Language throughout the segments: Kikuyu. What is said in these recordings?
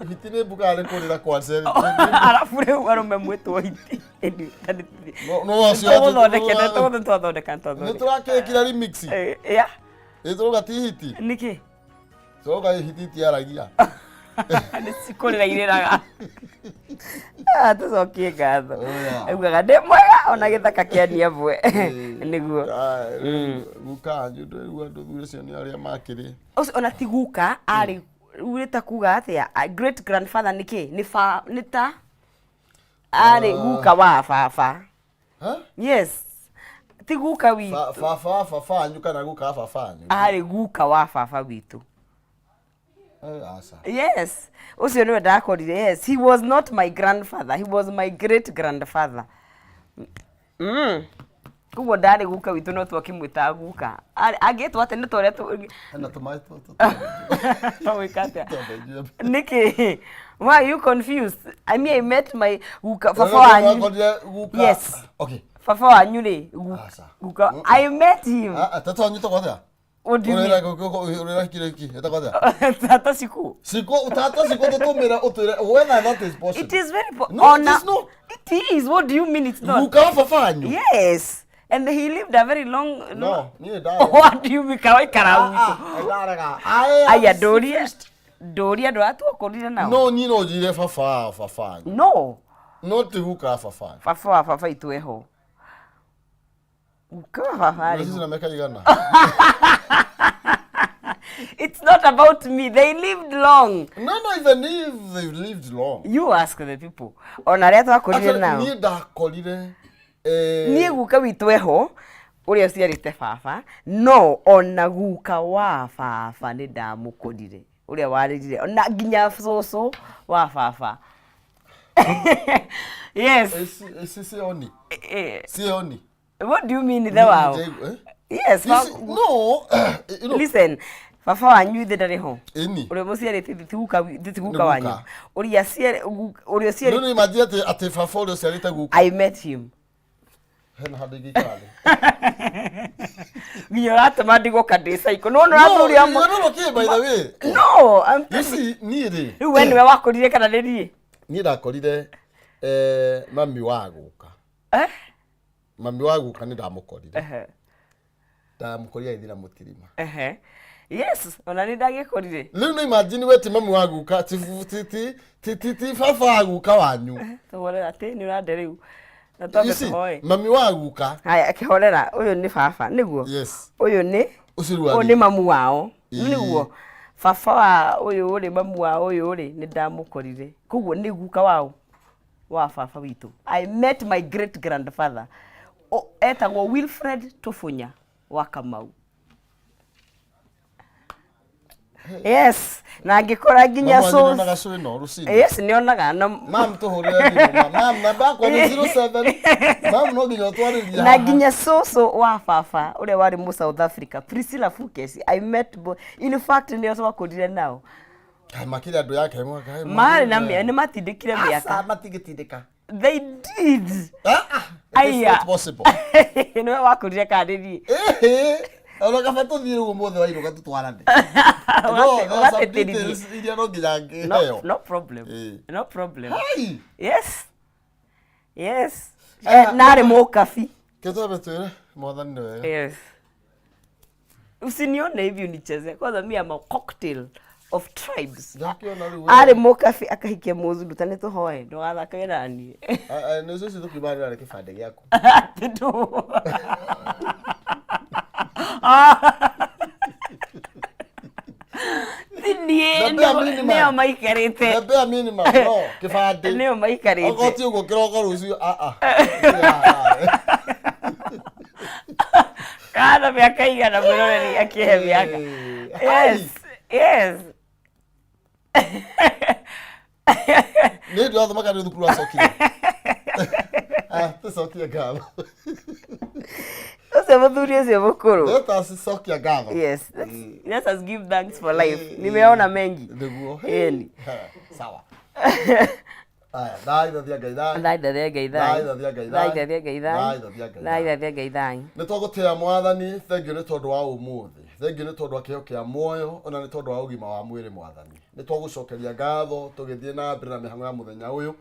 Hiti nĩ mbugaga nĩ kũrĩra kwa ceri. Arabu rĩu arũme mwĩtwo hiti. No no acio Tũgũthondeke, tũgũthondeka, twathondeka, Nĩ twathondeka. tũrakĩkira remix. Eh, yeah. Ĩ tũrauga ti hiti. Nĩkĩ? Tũrauga hiti itiaragia. Nĩ cikũrĩra irĩraga. Ah, tũcokie ngatho. Oh, yeah. Augaga ndĩ mwega ona gĩthaka kĩa niabwe. Nĩguo. Ah, Guka wanyu ndĩrua andũ thuri acio nĩ arĩa makĩrĩ. Ũcio ona ti guka arĩ rĩu nĩ ta kuga atĩa A great grandfather nĩ kĩ? Nĩ ba nĩ ta arĩ guka wa baba. Huh? Yes. Ti guka witũ. Baba wa baba wanyu kana guka wa baba wanyu? Arĩ guka wa baba witũ. Eh, aca. Yes. Ũcio nĩwe ndakorire. Yes. He was not my grandfather. He was my great grandfather. Koguo ndarĩ guka witũ no twakĩmwĩtaga guka. Angĩtwo atĩ nĩ ta ũrĩa Hena tũmaĩ tũtũ. twagwĩka atĩa? Twambe Nĩkĩ? Why are you confused? I mean, I met my guka baba wanyu. Wakorire guka. Yes. Okay. Baba wanyu rĩ, Aca. guka. I met him. Ah, tata wanyu etagwo atĩa? What do you Ũrĩa mean? ũrĩa kire ki etagwo atĩa? Tata siku. Siko tata siko tũtũmĩra ũtwĩre whether that is possible. It is very No, it ona- is not. It is. What do you mean it's not? Guka wa baba wanyu? Yes. And he lived a very long No, niĩ ndarega. What do you mean kawaikara gwitũ? Ndarega. I am Aya ndũrie ndũrie andũ aya twakũrire nao. No niĩ no njire baba wa baba wanyu. No. No ti guka wa baba wanyu. Baba wa baba itũ eho. Guka wa baba arĩ Ici ho. na mĩaka igana. It's not about me. They lived long. No, no, even if they lived long. You ask the people. Ona arĩa twakũrire Actually, nao. niĩ ndakorire eh, Niĩ guka witũ eho ũrĩa ũciarĩte baba no ona guka wa baba nĩ ndamũkorire ũrĩa warĩrire ona nginya cũcũ wa baba. Yes. Ici sioni. Eh, Sioni. What do you mean ithe wao? Eh? Yes. You see, no, you know, Listen, baba wanyu ithe ndarĩ ho. Ĩni. Ũrĩa mũciarĩte ithe ti guka ti Nĩ guka guka. wanyu. Ũrĩa aciarĩ ũrĩa No ũciarĩte nĩ imagine atĩ atĩ baba ũrĩa ũciarĩte guka. I met him. Hena handũ ingĩikara thĩ. Nginya ũratũma ndigwo ka ndĩ psycho. No no No, athuri amwe. you're not okay by the way. No, I'm You see, niĩ rĩ, Rĩu we nĩwe wakũrire kana nĩ niĩ? niĩ ndakorire eh, mami wa guka. Eh? Mami wa guka nĩ ndamũkorire. Ehe. Ndamũkorire agĩthiĩ na mũtirima. Ehe. Yes, ona nĩ ndagĩkorire. Rĩu nĩ imagine we ti mami wa guka, ti ti ti ti ti ti baba wa guka wanyu. Tũhorera atĩ nĩ ũrande rĩu. Na You twambe see, tũhoe. mami wa guka. Haya, akĩhorera ũyũ nĩ baba nĩguo. Yes. Ũyũ nĩ Ũcio rĩu ũyũ arĩ. nĩ mamu wao. Ĩĩ. Nĩguo. Baba wa ũyũ rĩ mamu wa ũyũ rĩ nĩ ndamũkorire. Koguo nĩ guka wao wa baba witũ. I met my great grandfather. Etagwo Wilfred Tufunya wa Kamau. Yes, na ngĩkora nginya Mama wanyu cũcũ. nĩonaga cũĩ no rũcinĩ? Yes, nĩonaga na Mam tũhũrĩre thimũ. Mam namba yakwa nĩ 07. Mam no nginya ũtwarĩrie na haha. nginya cũcũ wa baba ũrĩa warĩ mu South Africa Priscilla Fukesi I met in fact nĩo twakũrire nao. Kaĩ makĩrĩ andũ yake mwaka. Marĩ na nĩ matindĩkire mĩaka. Aca matingĩtindĩka. They did. Ah, ah, it is Aya. not possible. Nĩwe wakũrire kana nĩ niĩ? Ĩhĩ, ona kaba tũthiĩ rĩu ũmũthĩ wainũka tũtwarane. No, there are some Ũgatĩtĩrithie. details iria no nginya No, ngĩheo. no problem. Ĩĩ. No problem. Hai! Yes. Yes. Eh, Eh, narĩ mũkabi. Kĩtwambe twĩre mwathani nĩ wega. Yes. Usinione hivi unicheze. Kwanza mi am a cocktail of tribes. Ndakiona rĩu we- Arĩ mũkabi akahikia mũzulu ta nĩ tũhoe ndũgathakage na niĩ. Ah, ah, nĩ ũcio tũkiuma nĩ kĩbandĩ gĩaku. Atĩ ndũ. Ti niĩ The bare minimum. nĩo maikarĩte. The bare minimum, no, kĩbandĩ. Nĩo maikarĩte. Okorwo ti ũguo kĩroko rũciũ, ah, ah. Kana mĩaka igana mwĩroreri akĩhe mĩaka. Hey. Yes. Yes. Nĩ ndĩ wathoma kana nĩ thukuru wacokire? Ah, tũcokie ngatho. Ũcio mũthuri ũcio mũkũrũ. Let us cokia ngatho. Yes. Let us give thanks for life. Nimeona mengi. Nĩguo. Ĩni. Sawa. Aya, thaithathia Ngai thai. Thaithathia Ngai thai. Thaithathia Ngai thai. Thaithathia Ngai thai. Thaithathia Ngai thai. Thaithathia Ngai thai. Nĩ twagũtĩĩa mwathani, thengiũ nĩ tondũ wa ũmũthĩ. Thengiũ nĩ tondũ wa kĩheo kĩa muoyo ona nĩ tondũ wa ũgima wa mwĩrĩ Mwathani. Nĩ twagũcokeria ngatho tũgĩthiĩ na mbere na mĩhang'o ya mũthenya ũyũ,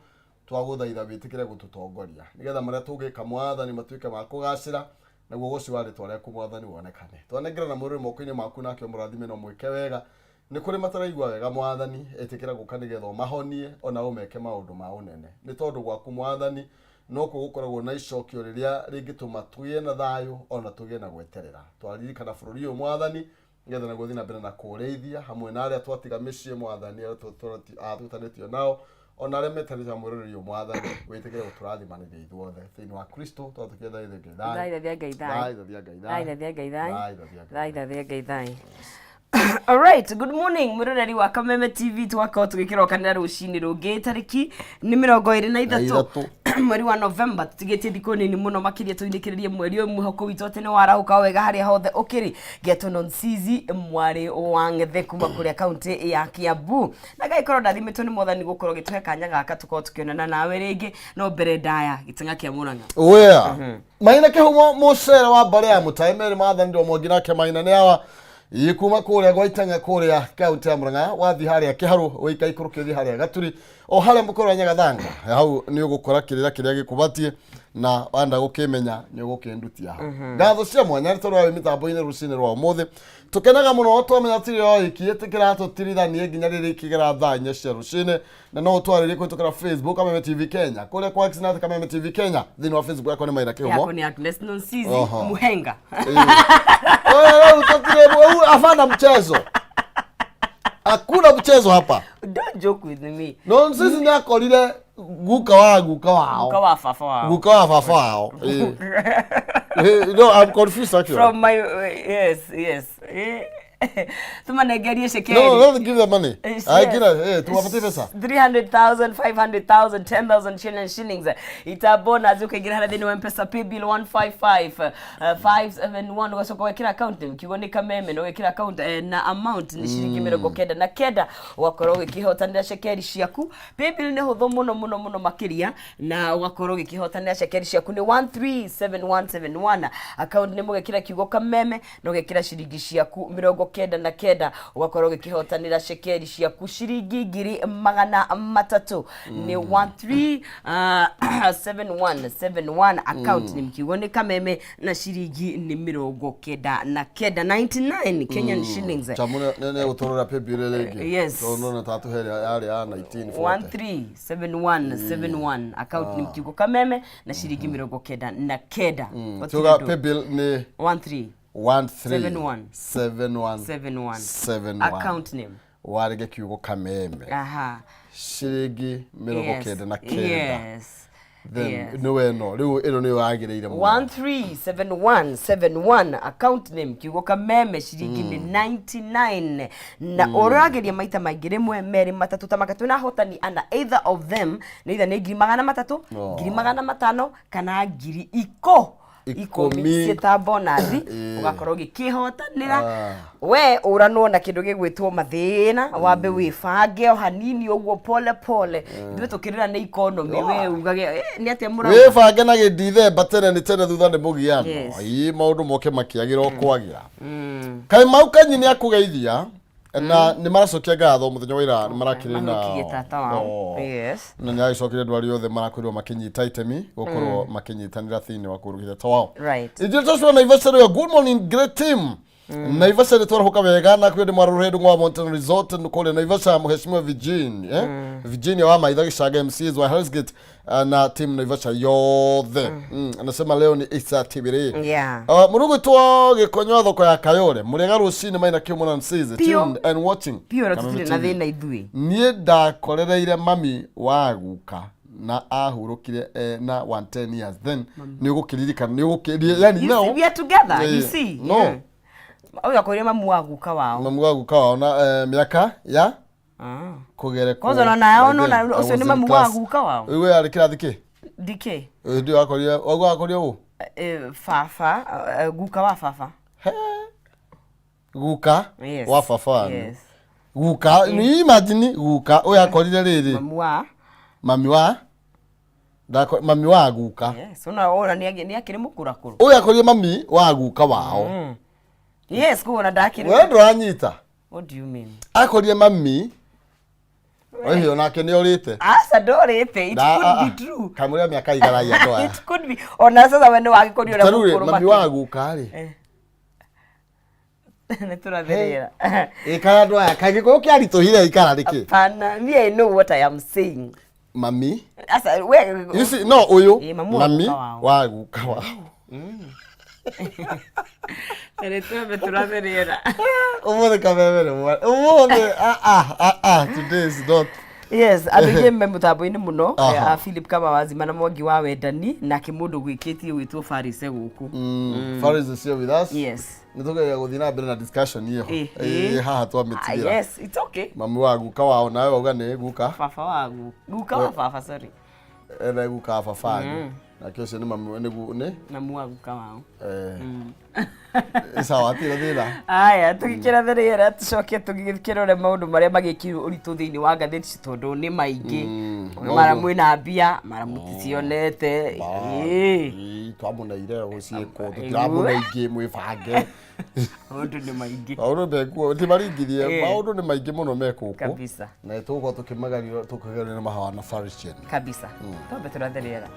twagũthaitha wĩtĩkĩre gũtũtongoria nĩgetha marĩa tũngĩka Mwathani matuĩke ma kũgacĩra, naguo ũgoci wa rĩtwa rĩaku Mwathani wonekane. Twanengerana mwĩrĩ moko-inĩ maku, nake ũmũrathime na ũmwĩke wega. Nĩ kũrĩ mataraigua wega Mwathani, ĩtĩkĩra gũka nĩgetha ũmahonie ona ũmeke maũndũ ma ũnene. Nĩ tondũ gwaku Mwathani nokuo gũkoragwo na icokio rĩrĩa rĩngĩtũma tũgĩe na thayũ ona tũgĩe na gweterera. Twaririkana bũrũri ũyũ Mwathani, nĩgetha naguo ũthiĩ na mbere na kũũrĩithia hamwe na arĩa twatiga mĩciĩ Mwathani, arĩa twĩtanĩtio nao, ona arĩa metanĩtio na mwĩroreri ũyũ Mwathani, wĩtĩkĩre gũtũrathimanĩria ithuothe thĩinĩ wa Kristo. Twatũkia thaitha Ngai thayũ. Thaitha Ngai thayũ. Thaitha Ngai thayũ. Thaitha Ngai thayũ. Thaitha Ngai Thaitha Ngai thayũ. Alright, good morning mwĩroreri wa Kameme TV. Twakorwo tũgĩkĩrokanĩra rũcinĩ rũngĩ, tarĩki nĩ 23 mweri wa November. Tũtigĩtie thikũ nini mũno makĩria tũinĩkĩrĩrie mweri ũyũ. Mwĩhoko witũ atĩ nĩ warahũka wega harĩa hothe ũkĩrĩ. Ngetwo Nonsizi mwarĩ wa Ng'ethe kuma kũrĩa kaunti ya Kiambu, na ngagĩkorwo ndathimĩtwo nĩ Mwathani gũkorwo gĩtũhe kanya gaka tũkorwo tũkĩonana nawe rĩngĩ. No mbere ndaya gĩteng'a kĩa Mũrang'a. Wea. Maina kĩhumo mũcere wa mbarĩ ya mũtae merĩ mathanirwo mwangi nake Maina nĩ awa ĩ kuma kũrĩa gwa Itang'a kũrĩa kaunti ya Murang'a, wathiĩ harĩa Kĩharũ ũika ikũrũke ũthiĩ harĩa Gaturi o harĩa mũkũrũ wa Nyagathanga, hau nĩ ũgũkora kĩrĩra kĩrĩa gĩkũbatiĩ, na wenda gũkĩmenya nĩ ũgũkĩndutia hau. Ngatho cia mwanya nĩ tondũ wa wĩ mĩtambo-inĩ rũcinĩ rwa ũmũthĩ. Tũkenaga mũno twamenya tirĩ o iki, ĩtĩkĩra tũtirithanie nginya rĩrĩa ikĩgera thaa 4 cia rũcinĩ, na no ũtwarĩrie kũhĩtũkĩra Facebook Kameme TV Kenya, kũrĩa kwa X na Kameme TV Kenya. Thĩinĩ wa Facebook yakwa nĩ Maina Kĩhumo. Yako ni Agnes Nonsizi. Oho. Muhenga. Wewe utotire wewe, hapana mchezo. Hakuna mchezo hapa. Don't joke with me. No sisi nĩ akorire guka wa guka wao. Guka wa baba wao. Guka wa baba wao. Eh. Eh, no, I'm confused actually. From my yes. Tumanengerie cekeri. No, don't give them money. Yes. I get it. Eh, tuwapatie pesa. 300,000, 500,000, 10,000 shillings ita bonus. Ukaingira harĩa thĩinĩ wa Mpesa paybill 155 571, ũgacoka ũgekĩra account name, kiugo nĩ Kameme, na ũgekĩra account na amount nĩ ciringi 99, ũgakorwo ũgĩkĩhotanĩra cekeri ciaku. Paybill nĩ hũthũ mũno mũno mũno makĩria, na ũgakorwo ũgĩkĩhotanĩra cekeri ciaku nĩ 137171. Account nĩ mũgekĩra kiugo Kameme na ũgekĩra ciringi ciaku 99, ũgakorwo ũgĩkĩhotanĩra cekeri ciaku ciringi 300,000. Nĩ 137171, account nĩ kiugo nĩ Kameme na ciringi nĩ 99, 99 Kenyan shillings. Chamu nĩ gũtũrũra paybill rĩngĩ. Yes. Tondũ nĩ tatũhe ĩrĩa yarĩ ya 1940. 137171, account nĩ kiugo Kameme na ciringi 99. Gũtirĩ Tuga ũndũ. paybill nĩ 13 13 71 71 71 71. Account name. Warĩge kiugo Kameme. Aha. Ciringi 99. Then nĩwe no rĩu ĩno nĩyo yagĩrĩire mũno. 137171, account name kiugo Kameme, ciringi nĩ 99, na ũrageria maita maingĩ, rĩmwe, merĩ, matatũ, ta maka twĩna ahotani ana. Either of them nĩ either nĩ 300,000, Oh. 500,000 kana ngiri iko 10. 10 ciĩta bonus, ũgakorwo ũgĩkĩhotanĩra. Ah. We ũranwo na kĩndũ gĩgwĩtwo mathĩna, wambe wĩbange o hanini ũguo pole pole. Ithuĩ tũkĩrĩra nĩ economy, we ugage nĩ atĩa mũrauga? Wĩbange na gĩndithemba tene nĩ tene, thutha nĩ mũgiano. Yes. Ii maũndũ moke makĩagĩra o kwagira. Kaĩ mau kanyi nĩ akũgeithia na nĩ maracokia ngatho mũthenya wa ira nĩ marakĩrĩ na Mahukirie tata wao. Oh. Yes. Na nĩ agĩcokire andũ arĩa othe marakorirwo makĩnyita itemi gũkorwo makĩnyitanĩra thĩinĩ wa kũrugithia tata wao. Right. Ithuĩ tũcua Naivasha rĩo. Good morning, great team. Naivasha nĩ twarahuka wega na kwĩ ndĩ mwarũrũ hĩndũ ngwa Mountain Resort kũrĩa Naivasha, mheshimiwa Virgin, Virginia wa Maitha Gĩcanga, MCs wa Hell's Gate, na team Naivasha yothe. Anasema leo ni Isa Tibiri. Mũrugũtwo gĩkonyo thoko ya Kayole mũrĩega rũcinĩ Maina Kĩũmũ na Nsizi. Pio. Tuned and watching Piũ na Kameme tũtirĩ na TV. thĩna ithuĩ. Niĩ ndakorereire mami wa guka na ahurũkire na 110 years, then nĩ ũgũkĩririkana nĩ ũgũkĩ yani You no see, we are together, you see. No. Yeah. Ũyũ akorire mamu wa guka wao. Mamu wa guka wao na mĩaka ya Ah. kũgerekwo. Kwanza ona nayo By nona then, I ũcio was nĩ in mamu wa class. guka wao. Rĩu we arĩ kĩrathi kĩ? DK. Hĩndĩ ĩyo akorire waguo akorire ũ? Baba, guka wa baba. He. Guka Yes. wa baba wanyu. Yes. Guka nĩ imagine guka ũyũ akorire rĩrĩ. Mamu wa Mami wa mami wa guka. Yes, ona ona nĩ akĩrĩ mũkũrakũrũ. Ũyũ akorire mami wa guka wao. Yes, koguo na ndakĩrĩ. We ndũranyita. What do you mean? Akorire mami ũcio nake nĩ orĩte. Aca ndorĩte. It Na- could ah, be ah, true. Kamũira mĩaka igaragia andũ aya. It could be. Ona sasa we nĩ wagĩkorio ũrĩa Ta rĩu rĩ, mũkũrũ mami makĩria. wa guka rĩ. Nĩ tũratherera. Ĩkara andũ aya kaĩ gĩkũyũ kĩaritũhire ikara nĩkĩ? Hapana, me I know what I am saying. Mami. Asa we You see, no ũyũ Ĩ, mamu wa mami guka wao. wa guka wao. Nĩ twambe tũratherera. Ũmũthĩ kameme nĩ mwana. Ũmũthĩ ah ah ah ah today is not. Yes, andå aingä me må tambo-inä må no. Aha. Philip kama wazima na Mwangi wa Wendani nake må ndå gwä kä tie gwä two Farise gå kå. Faris is here with us. Yes. Nĩ tũgeria gũthiĩ na mbere na discussion ĩyo. Eh, Ĩ, eh. haha twamĩtigĩra. Yes, it's okay. Mami wa guka wao nawe wauga nĩ guka. Baba wa guka wa baba, sorry. Ena guka wa baba wanyu. Nake ũcio nĩ mami nĩ nĩ Mamu wa guka wao. eh. Sawa hatirĩ thĩna. Aya, tũgĩkĩra therera tũcoke tũgĩkĩrore maũndũ marĩa magĩkĩirwo ũritũ thĩinĩ wa ngathĩti tondũ nĩ maingĩ. Mara mwĩna mbia, mara mũticionete. Ĩĩ. Ĩ, twamũneire gũciĩkwo tũtiramũne ingĩ mwĩbange. Maũndũ nĩ maingĩ. Maũndũ mekuo timaringithie. Eh. Maũndũ nĩ maingĩ mũno me gũkũ. Kabisa. Na tũgũkorwo tũkĩmagerio tũkĩgerio na mahawa na Faris. Kabisa. Twambe tũratherera.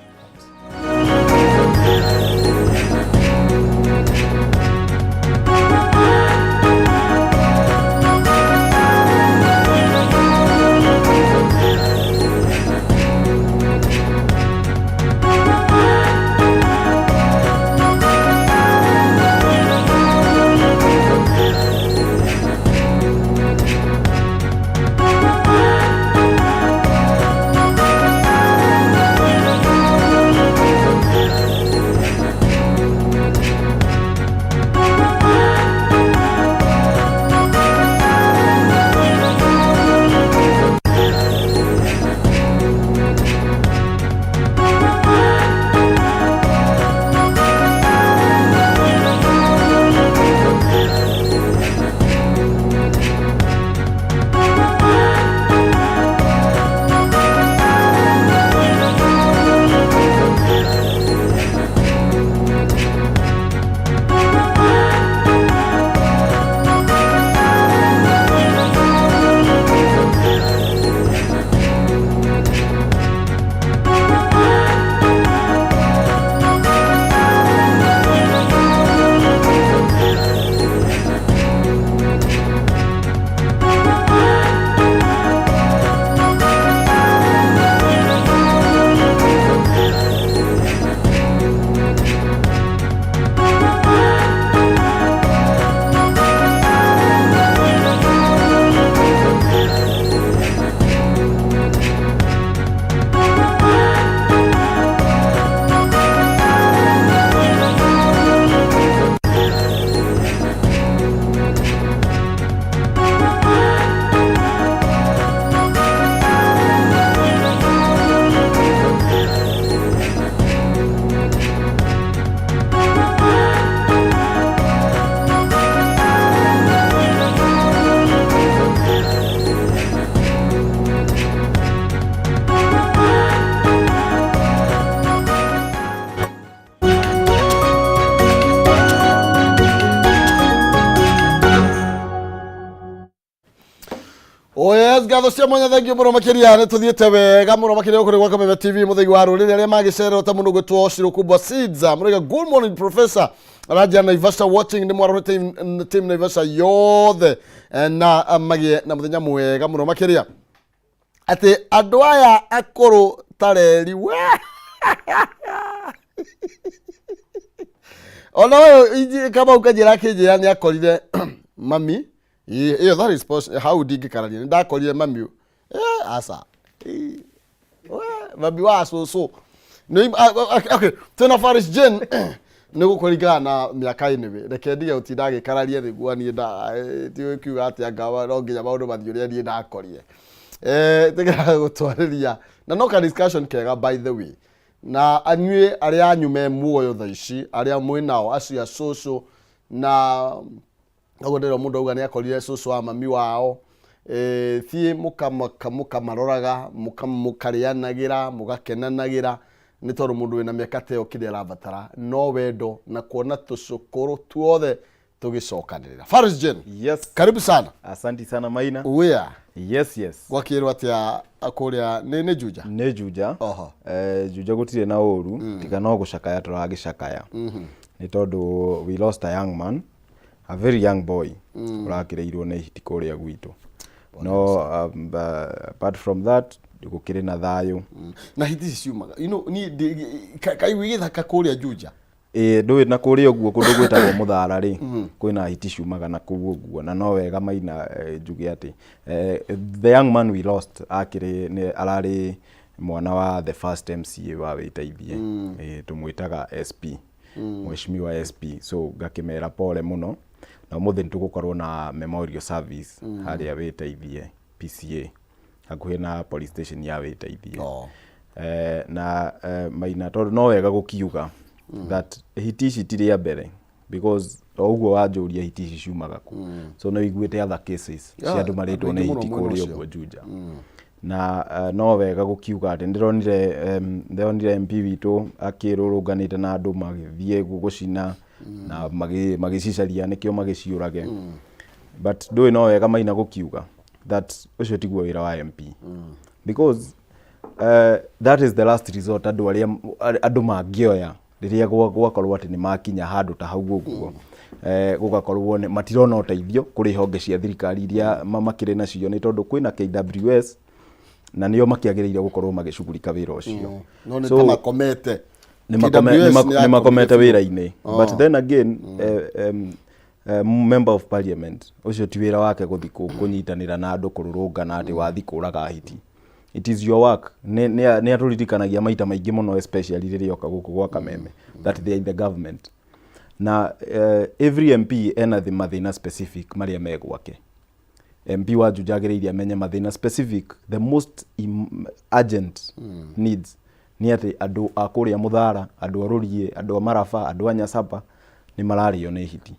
Oh yes, ngatho cia mwanya thengio mũno makĩria nĩ tũthiĩte wega mũno makĩria gũkũ nĩ gwa Kameme TV mũthegi wa rũrĩrĩ arĩa magĩcererwo ta mũndũ gwĩtwo Shiro Kubwa Seeds. Mũraiga good morning professor Raja Naivasha watching nĩ mwarore team Naivasha yothe na magĩe na mũthenya mwega mũno makĩria atĩ andũ aya akũrũ tareri we ona ũyũ Kamau kanjĩra akĩnjĩra nĩ akorire mami ĩyo that is hau ndingĩkararia nĩ ndakorire mami aca. Ĩ, we, mami wa cũcũ. Okay, twĩna Faris Jane nĩ gũkũringana na mĩaka anyway reke ndige gũtinda agĩkararia nĩguo niĩ tiũĩ kiuga atĩa ngawa no nginya maũndũ mathiĩ ũrĩa niĩ ndakorire tĩgera gũtwarĩria na no ka discussion kega by the way na anyuĩ arĩa anyu me muoyo thaa ici arĩa mwĩ nao acio a cũcũ na koguo ndĩrona mũndũ auga nĩ akorire cũcũ wa mami wao thiĩ mũkamaroraga mũkarĩanagĩra mũgakenanagĩra nĩ tondũ mũndũ wĩna mĩaka ta ĩyo kĩrĩa arabatara no wendo na kuona tũcũkũrũ tuothe Tũgĩcokanĩrĩra. Faris Jane. Yes. Karibu sana. Asanti sana, Maina. Wia. Yes. Gwakĩrwo atĩa kũrĩa nĩ Juja? Nĩ Juja. Oho. Juja gũtirĩ na ũru, tiga no gũcakaya tũragĩcakaya. Nĩ tondũ we lost a young man, a very young boy, ũrakĩrĩirwo nĩ hiti kũrĩa gwitũ. No apart from that, gũkĩrĩ na thayũ. Na hiti ici ciumaga. Niĩ kaigua gĩthaka kũrĩa Juja. Ĩĩ, ndũĩ na kũrĩa ũguo kũndũ gwĩtagwo Mũthara rĩ, kwĩna hiti ciumaga na kũu ũguo, na no wega, Maina, njuge atĩ the young man we lost akĩrĩ nĩ ararĩ mwana wa the first MCA wa Wĩteithie. Tũmwĩtaga SP, Mheshimiwa SP. So ngakĩmera pole mũno, na ũmũthĩ nĩ tũgũkorwo na memorial service harĩa Wĩteithie PCA, hakuhĩ na police station ya Wĩteithie. Oh. Na Maina, tondũ no wega gũkiuga that hiti ici ti rĩa mbere, because o ũguo wanjũria hiti ici ciumaga kũ, so nĩ wĩiguĩte other cases cia andũ marĩtwo andũ nĩ aingĩ mũno hiti mwena kũrĩa ũcio. Ũguo Juja. Na no wega gũkiuga atĩ ndĩronire MP witũ akĩrũrũnganĩte na andũ magĩthiĩ gũcina na magĩcicaria nĩkĩo magĩciũrage, but ndũĩ no wega, Maina, gũkiuga that ũcio tiguo wĩra wa MP, because that is the last resort andũ arĩa andũ mangĩoya rĩrĩa gwakorwo atĩ nĩ makinya handũ ta hau ũguo, gũgakorwo matirona ũteithio kũrĩ honge cia thirikari iria makĩrĩ nacio, nĩ tondũ kwĩna KWS na nĩo makĩagĩrĩire gũkorwo magĩcugurika wĩra ũcio. No nĩ So, ta makomete. Nĩ KWS nĩ nĩ makomete yakomire biũ. wĩra-inĩ, but then again, member of parliament ũcio ti wĩra wake gũthi kũnyitanĩra na andũ kũrũrũngana atĩ wathi kũraga hiti. It is your work. Nĩ atũririkanagia maita maingĩ mũno, especially rĩrĩa oka gũkũ gwa Kameme, that they are in the government na every MP ena mathĩna specific marĩa me gwake. MP wa Juja agĩrĩire amenye mathĩna specific, the most urgent needs nĩ atĩ andũ a kũrĩa Mũthara, andũ a Rũriĩ, andũ a Maraba, andũ a Nyacaba nĩ mararĩo nĩ hiti.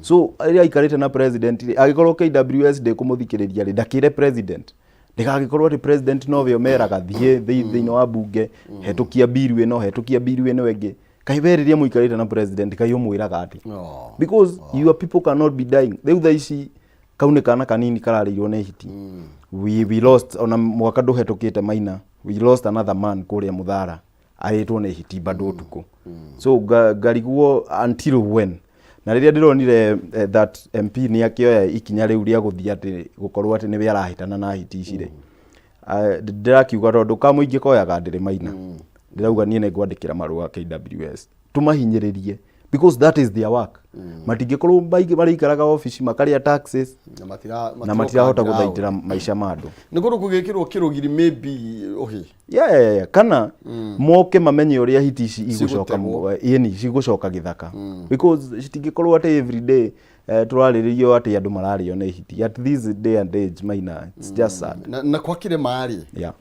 So rĩrĩa aikarĩte na president rĩ, angĩkorwo KWS ndĩkũmũthikĩrĩria rĩ, ndakĩre president, ndĩgagĩkorwo atĩ president nowe ũmeraga thiĩ thĩinĩ wa bunge, hetũkia bill ĩno, hetũkia bill ĩno ĩngĩ. Kaĩ we rĩrĩa mũikarĩte na president, kaĩ ũmwĩraga atĩ? Oh. Because your people cannot be dying. Rĩu thaa ici kau nĩ kana kanini kararĩirwo nĩ hiti. We lost, ona mwaka ndũhetũkĩte, Maina, we lost another man kũrĩa Mũthara arĩtwo nĩ hiti bado ũtukũ. So ngarigwo until when. Na rĩrĩa ndĩronire that MP nĩ akĩoya ikinya rĩu rĩa gũthiĩ atĩ gũkorwo atĩ nĩwe arahĩtana na hiti ici rĩ, ndĩrakiuga tondũ kamũingĩ koyaga ndĩrĩ, Maina, ndĩrauga niĩ nĩ ngwandĩkĩra marũa KWS tũmahinyĩrĩrie, because that is their work. Matingĩkorwo marĩikaraga obici makarĩa taxes na matira na matirahota gũthaitĩra maica ma andũ. Nĩ kũndũ kũgĩkĩrwo kĩrũgiri maybe ũhĩ. Yeah. Kana moke mamenye ũrĩa hiti ici igũcoka. Cigũtegwo. Ĩni cigũcoka gĩthaka, because citingĩkorwo atĩ every day tũrarĩrĩrio atĩ andũ mararĩo nĩ hiti at this day and age. Maina, it's just sad. Na kwa kĩrĩma rĩ,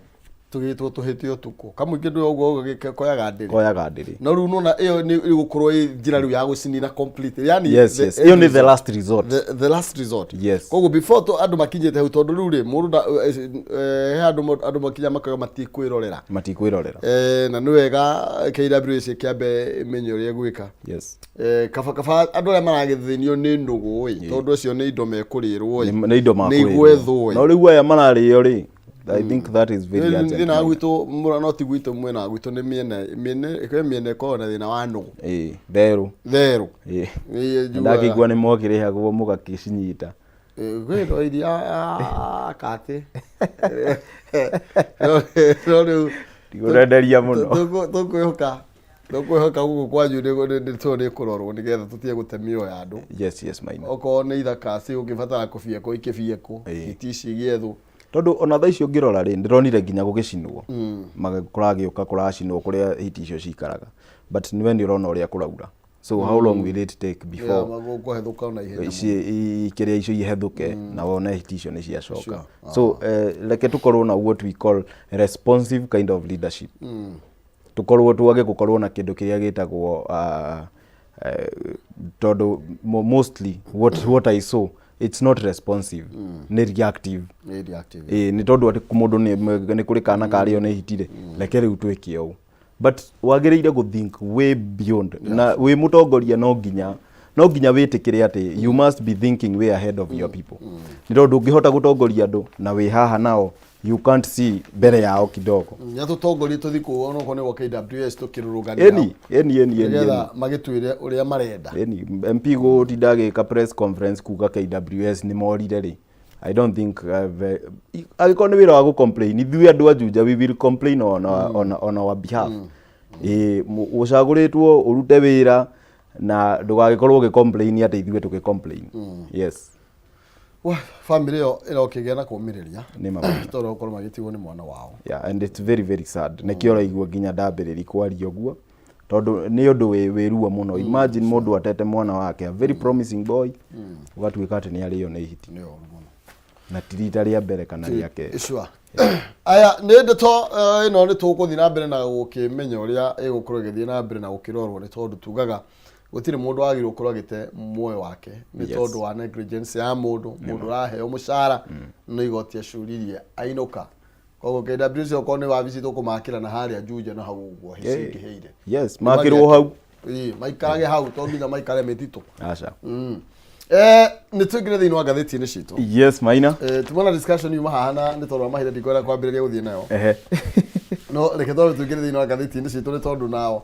tũgĩtwo tũhĩte ũtukũ kamũingĩ ndũ ũguo koyaga ndĩrĩ. Koyaga ndĩrĩ. No rĩu nona ĩyo nĩ ĩgũkorwo ĩ njĩra rĩu ya gũcinina complete, yani Yes, ĩyo nĩ the last resort. The last resort. Yes. Koguo before to andũ makinyĩte hau, tondũ rĩu rĩ mũndũ he andũ makinya makauga matikwĩrorera. Matikwĩrorera. Na nĩ wega KWS ĩkĩambe ĩmenye ũrĩa ĩgwĩka. Kaba andũ arĩa maragĩthĩnio nĩ nũgũ ĩ, tondũ acio nĩ indo mekũrĩrwo ĩ. Nĩ indo nĩ makũrĩrwo. igwethwo ĩ. No rĩu aya mararĩo rĩ, I think that is very urgent. Thĩna wa gwitũ mũra no ti gwitũ, mwena wa gwitũ nĩ mĩena kwĩ mĩena ĩkoragwo na thĩna wa nũgũ. Ĩĩ, therũ. Therũ. Ĩĩ. Ĩĩ, njugaga. Ndakĩigua nĩ mwakĩrĩhagwo mũgakĩcinyita. Kwĩ no iria katĩ no rĩu Ndigũrenderia mũno. Tũkwĩhoka gũkũ kwanyu nĩ tũ nĩ kũrorwo nĩgetha tũtige gũte mĩoyo ya andũ. Yes, Maina. Okorwo nĩ ithaka cigũkĩbatara kũbiekwo, ikĩbiekwo. Ĩĩ. Hiti ici igĩethwo. Tondũ ona thaa icio ũngĩrora rĩ, ndĩronire nginya gũgĩcinwo. Kũragĩũka kũracinwo kũrĩa hiti icio cikaraga, but nĩwe nĩ ũrona ũrĩa kũraura, so how long will it take before kũhethũka na ihenya? Ici kĩrĩa icio ihethũke na wone hiti icio nĩ ciacoka. So reke tũkorwo na what we call responsive kind of leadership. Tũkorwo twage gũkorwo na kĩndũ kĩrĩa gĩtagwo tondũ mostly what I saw, it's not responsive, nĩ reactive. Nĩ reactive. Ĩĩ, nĩ tondũ atĩ mũndũ nĩ kũrĩ kana karĩo nĩ hitire, reke rĩu twĩke ũũ, but wagĩrĩire gũ think way beyond. Na wĩ mũtongoria no nginya No nginya wĩtĩkĩre atĩ you must be thinking way ahead of your people, nĩ tondũ ndũngĩhota gũtongoria andũ na wĩ haha nao you can't see mbere yao kidogo. Nĩ atũtongorie tũthi kũu onokorwo nĩ gwa KWS tũkĩrũrũngania ĩni ĩni ĩni ĩni. Nĩgetha magĩtwĩre ũrĩa marenda. Ĩni MP gũtinda agĩka press conference kuga KWS nĩ morire rĩ, I don't think angĩkorwo nĩ wĩra wa gũ-complain, ithuĩ andũ a Juja we will complain on our behalf. Ĩĩ, ũcagũrĩtwo ũrute wĩra na ndũgagĩkorwo ũgĩ-complain atĩ ithuĩ tũgĩ-complain. Yes. Wah, family ĩyo ĩrokĩgĩa na kũmĩrĩria Nĩ ma. Tondũ gũkorwo magĩtigwo nĩ mwana wao. Yeah, and it's very very sad. Nĩkĩo ũraigua nginya ndambĩrĩri kwaria ũguo, tondũ nĩ ũndũ wĩ ruo mũno. Imagine mũndũ atete mwana wake, a very promising boy, ũgatuĩka atĩ nĩ arĩo nĩ hiti. Nĩ ũru mũno. Na ti rita rĩa mbere kana rĩa kerĩ. Sure. Aya nĩ ndeto ĩno nĩ tũgũthiĩ na mbere na gũkĩmenya ũrĩa ĩgũkorwo ĩgĩthiĩ na mbere na gũkĩrorwo, nĩ tondũ tugaga gũtirĩ mũndũ wagĩrĩirwo gũkorwo agĩte muoyo wake nĩ tondũ wa negligence ya mũndũ ũraheo mũcara no igoti acuririe ainũka. Koguo KWS okorwo nĩ wabici tũkũmakĩra na harĩa Juja na hau ũguo cingĩhĩire. Yes, makĩrwo hau. Ĩĩ, maikarage hau, to nginya maikare mĩtitũ. Aca. Nĩ tũingĩre thĩinĩ wa ngathĩti-inĩ citũ. Yes, Maina. Tumona discussion yuma haha na nĩ tondũ wa mahinda ndikwenda kwambĩrĩria gũthiĩ nayo. No reke twambe tũingĩre thĩinĩ wa ngathĩti-inĩ citũ nĩ tondũ nao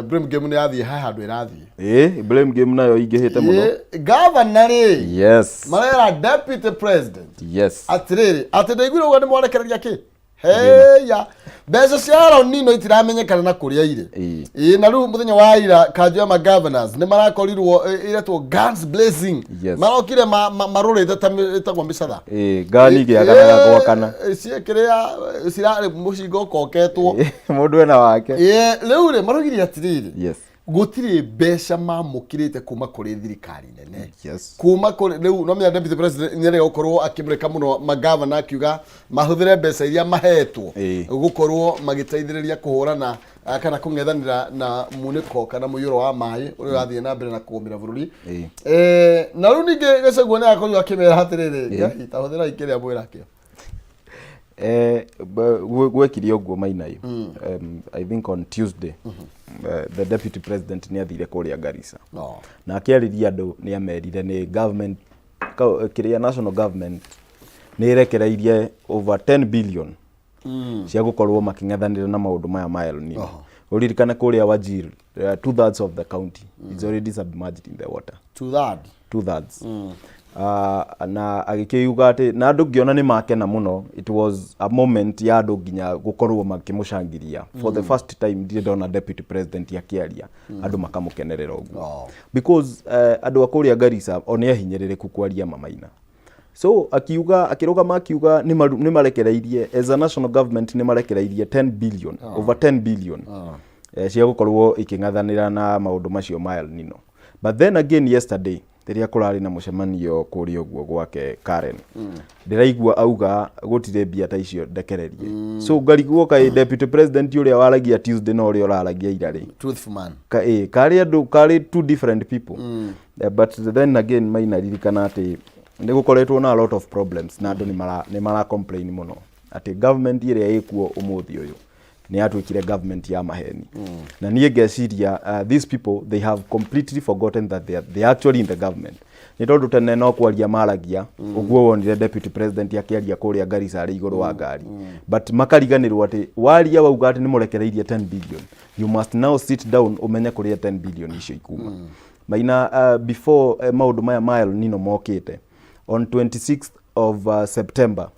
blame game nĩ yathiĩ he handũ ĩrathiĩ. Ĩĩ, blame game nayo ingĩhĩte mũno. Governor rĩ marera deputy president atĩrĩrĩ, atĩ ndaiguire ũguo nĩ mwarekereria kĩ heya mbeca cia El Nino itiramenyekana na kũrĩa irĩ. Ĩĩ, na rĩu mũthenya wa ira kanjũ ya magovernors nĩ marakorirwo iretwo guns blazing. Marokire marũrĩte ta ĩtagwo mĩcatha. Ĩĩ, ngani igĩaganaga gwakana. Ciĩkĩrĩa cirarĩ mũcinga ũkoketwo. Mũndũ ena wake. Ĩĩ, rĩu rĩ maraugire atĩrĩrĩ, gũtirĩ mbeca mamũkĩrĩte kuma kũrĩ thirikari nene. Kuma kũrĩ rĩu no menya deputy president nĩ gũkorwo akĩmũrĩka mũno magavana akiuga mahũthĩre mbeca iria mahetwo gũkorwo magĩteithĩrĩria kũhũrana kana kũng'ethanĩra na munĩko kana mũiyũro wa maĩ ũrĩa ũrathiĩ na mbere na kũgũmĩra bũrũri. Na rĩu ningĩ Gachagua nĩ akorirwo akĩmera atĩrĩrĩ, Ngai ta hũthĩrai kĩrĩa mwĩrakĩo. Gwekire ũguo Mainayo. I think on Tuesday the deputy president nĩ athire kũrĩa Garissa. No. Na akĩarĩria andũ nĩ amerire nĩ government kĩrĩa national government nĩ ĩrekereirie over 10 billion cia gũkorwo makĩng'ethanĩra na maũndũ maya ma El Nino. Ũririkane kũrĩa Wajir, 2/3 of the county is already submerged in the water. To that. 2/3. Na agĩkĩuga atĩ na andũ ngĩona nĩ makena mũno. It was a moment ya andũ nginya gũkorwo makĩmũcangiria for the first time. Ndirĩ ndona deputy president akĩaria andũ makamũkenerera ũguo. Because andũ a kũrĩa Garissa o nĩ ahinyĩrĩrĩku kwaria mamaina. So akiuga, akĩrũgama akiuga nĩ marekereirie as a national government, nĩ marekereirie 10 billion, over 10 billion cia gũkorwo ikĩng'athanĩra na maũndũ macio ma El Nino. But then again yesterday rĩrĩa kũrarĩ na mũcemanio kũrĩa ũguo gwake Karen, ndĩraigua auga gũtirĩ mbia ta icio ndekererie. So ngarigwo kaĩ deputy president ũrĩa waragia Tuesday na ũrĩa ũraragia ira rĩ Truthful man. Ka, karĩ andũ karĩ two different people. But then again Maina, ririkana atĩ nĩ gũkoretwo na a lot of problems na andũ nĩ mara complain mũno atĩ government ĩrĩa ĩkuo ũmũthĩ ũyũ nĩ yatuĩkire government ya maheni. Na niĩ ngeciria these people, they have completely forgotten that they are actually in the government, nĩ tondũ tene no kwaria maragia ũguo wonire deputy president akĩaria kũrĩa Garissa arĩ igũrũ wa ngari, but makariganĩrwo atĩ waria wauga atĩ nĩ mũrekereirie 10 billion, you must now sit down ũmenye kũrĩa 10 billion icio ikuma. Maina, before maũndũ maya ma El Nino mokĩte, on 26th of September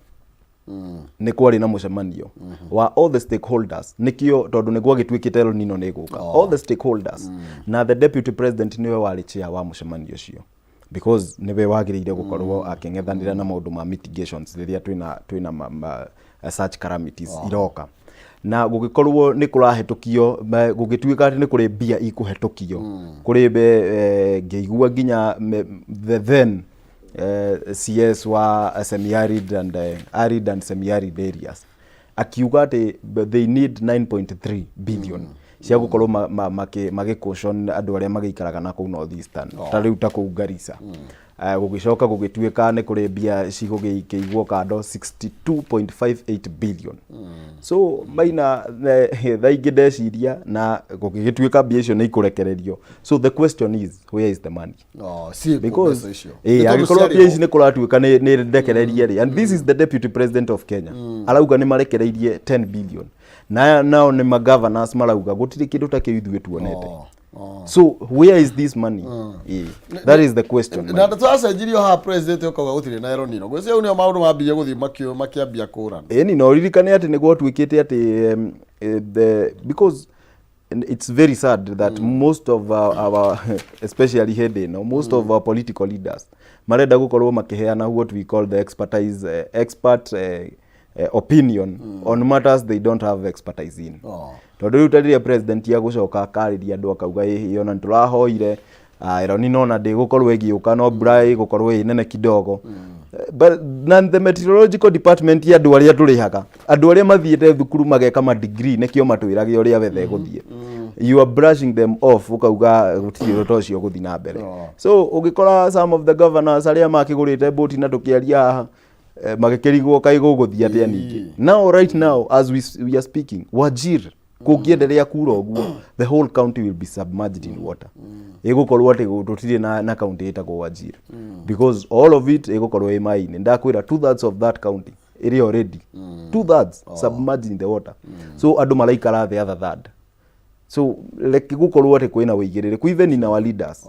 nĩ kwarĩ na mũcemanio wa all the stakeholders, nĩkĩo tondũ nĩ gwagĩtuĩkĩte El Nino nĩ ĩgũka. All the stakeholders na the deputy president nĩwe warĩ chair wa mũcemanio ũcio, because nĩwe wagĩrĩire gũkorwo akĩng'ethanĩra na maũndũ ma mitigations rĩrĩa twĩna such calamities iroka. Na gũgĩkorwo nĩ kũrahetũkio gũgĩtuĩka atĩ nĩ kũrĩ mbia ikũhetũkio kũrĩ ngĩigua nginya the then CS wa semi-arid and arid and semi-arid areas akiuga atĩ they need 9.3 billion cia gũkorwo magĩ caution andũ arĩa magĩikaraga na kũu North Eastern, ta rĩu ta kũu Garissa. Gũgĩcoka gũgĩtuĩka nĩ kũrĩ mbia cigũgĩkĩigwo kando 62.58 billion. So Maina, thaa ingĩ ndeciria na gũgĩgĩtuĩka mbia icio nĩ ikũrekererio. So the question is, where is the money? Oh, ciĩkuo Because mbeca icio. Nĩ tondũ angĩkorwo ciarĩ mbia ici ho. nĩ kũratuĩka nĩ ndekererie rĩ, and this is the deputy president of Kenya arauga nĩ marekereirie 10 billion, na nao nĩ magovernors marauga gũtirĩ kĩndũ ta kĩu ithuĩ tuonete. Oh. So where is this money? That is the question. Na twacenjirio haha, president ũkauga gũtirĩ na El Nino. Ngwĩciria hau nĩho maũndũ mambirie gũthiĩ makĩambia kũrana. Ĩni na ũririkane atĩ nĩ gwatuĩkĩte atĩ because it's very sad that most of our, especially hĩndĩ ĩno, most of our political leaders marenda gũkorwo makĩheana what we call the expertise, expert opinion on matters they don't have expertise in. Tondũ rĩu ta rĩrĩa president agũcoka akarĩria andũ akauga ĩhĩ, ona nĩtũrahoire El Nino ona ndĩgũkorwo ĩgĩũka, no mbura ĩgũkorwo ĩ nene kidogo. But na the meteorological department ya andũ arĩa tũrĩhaga, andũ arĩa mathiĩte thukuru mageka ma degree, nĩkĩo matwĩrage ũrĩa wetha ĩgũthiĩ, you are brushing them off, ũkauga gũtirĩ ũndũ ũcio ũgũthiĩ na mbere. So ũgĩkora some of the governors arĩa makĩgũrĩte mbũti na tũkĩaria haha, magĩkĩrigwo kaĩ gũgũthiĩ atĩa. Ningĩ now, right now as we are speaking, Wajir kũngĩenderea kura ũguo, the whole county will be submerged in water. Ĩgũkorwo atĩ tũtirĩ na county ĩtagwo Wajir because all of it ĩgũkorwo ĩ maĩ-inĩ. Ndakwĩra, 2/3 of that county ĩrĩ already 2/3 submerged in the water. So andũ maraikara the other third. So reke gũkorwo atĩ kwĩna wĩigĩrĩrĩku even in our leaders.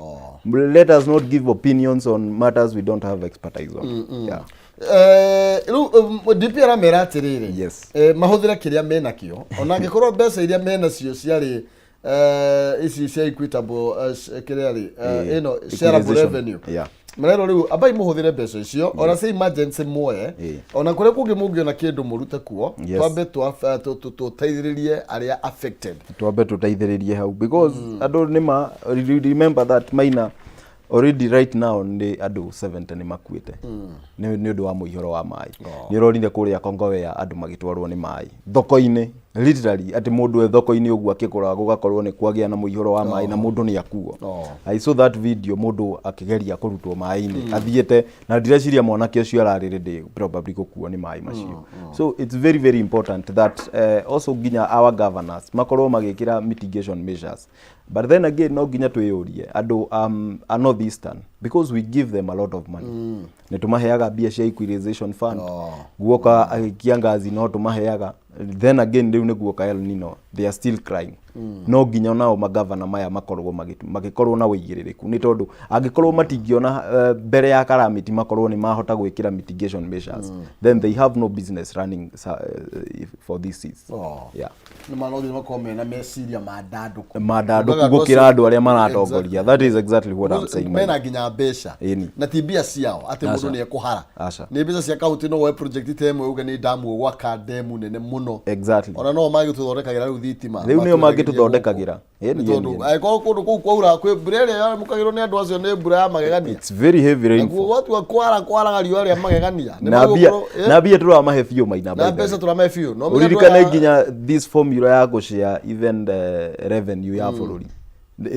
Let us not give opinions on matters we don't have expertise on, yeah. Rĩu DP aramera atĩrĩrĩ, mahũthĩre kĩrĩa menakĩo, ona angĩkorwo mbeca iria menacio ciarĩ ici cia equitable, kĩrĩa rĩ, ĩno shareable Equalization. revenue. Marerwo rĩu ambai mũhũthĩre mbeca icio, ona cia emergency muoye, ona kũrĩa kũngĩ mũngĩona kĩndũ mũrute kuo. Twambe tũteithĩrĩrie arĩa affected. Twambe tũteithĩrĩrie hau because andũ nĩma remember that, Maina, already right now nĩ andũ 70 nĩ makuĩte nĩ ũndũ wa mũihũro wa maĩ. Nĩ ũronire kũrĩa Kongowea andũ magĩtwarwo nĩ maĩ thoko-inĩ, literally atĩ mũndũ e thoko-inĩ ũguo akĩgũra, gũgakorwo nĩ kwagĩa na mũihũro wa maĩ na mũndũ nĩ akuo. I saw that video, mũndũ akĩgeria kũrutwo maĩ-inĩ athiĩte, na ndireciria mwanake ũcio ararĩ ready probably gũkuo nĩ maĩ macio. So it's very very important that also nginya our governors makorwo magĩkĩra mitigation measures. But then again, no nginya twĩyũrie andũ a North Eastern, because we give them a lot of money. Nĩ tũmaheaga mbia cia equalization fund. Guoka kiangazi no tũmaheaga. Then again, rĩu nĩ guoka El Nino, they are still crying. No nginya nao magavana maya makorwo magĩkorwo na wĩigĩrĩrĩku, nĩ tondũ angĩkorwo matingĩona mbere ya calamity makorwo nĩ mahota gwĩkĩra mitigation measures, then they have no business running for this season. Yeah. Nĩ ma no nginya makorwo mena meciria mandandũku. Mandandũku Ugaga gũkĩra andũ arĩa maratongoria. That is exactly what I'm saying. Mena nginya mbeca. Na ti mbia ciao atĩ mũndũ Aca. nĩ ekũhara. Aca. Nĩ mbeca cia kaunti. No woe project ta ĩmwe uge nĩ ndamu gwaka ndemu nene mũno. Ona no mangĩtũthondekagĩra rĩu thitima. Rĩu nĩo matwendagirie mangĩtũthondekagĩra. gũkũ. Ĩni, Nĩ ĩni, tondũ ĩni. angĩkorwo kũndũ kũu kwaura, kwĩ mbura ĩrĩa yamũkagĩrwo nĩ andũ acio nĩ mbura ya magegania. It's very heavy rainfall. Naguo gwatua kwara kwaraga riũa rĩa magegania. Nĩ Na mbia na mbia tũramahe biũ, Maina, na by the mbeca way. tũramahe biũ. No menye andũ Ũririkane aya- nginya this formula ya gũshare even the revenue ya bũrũri,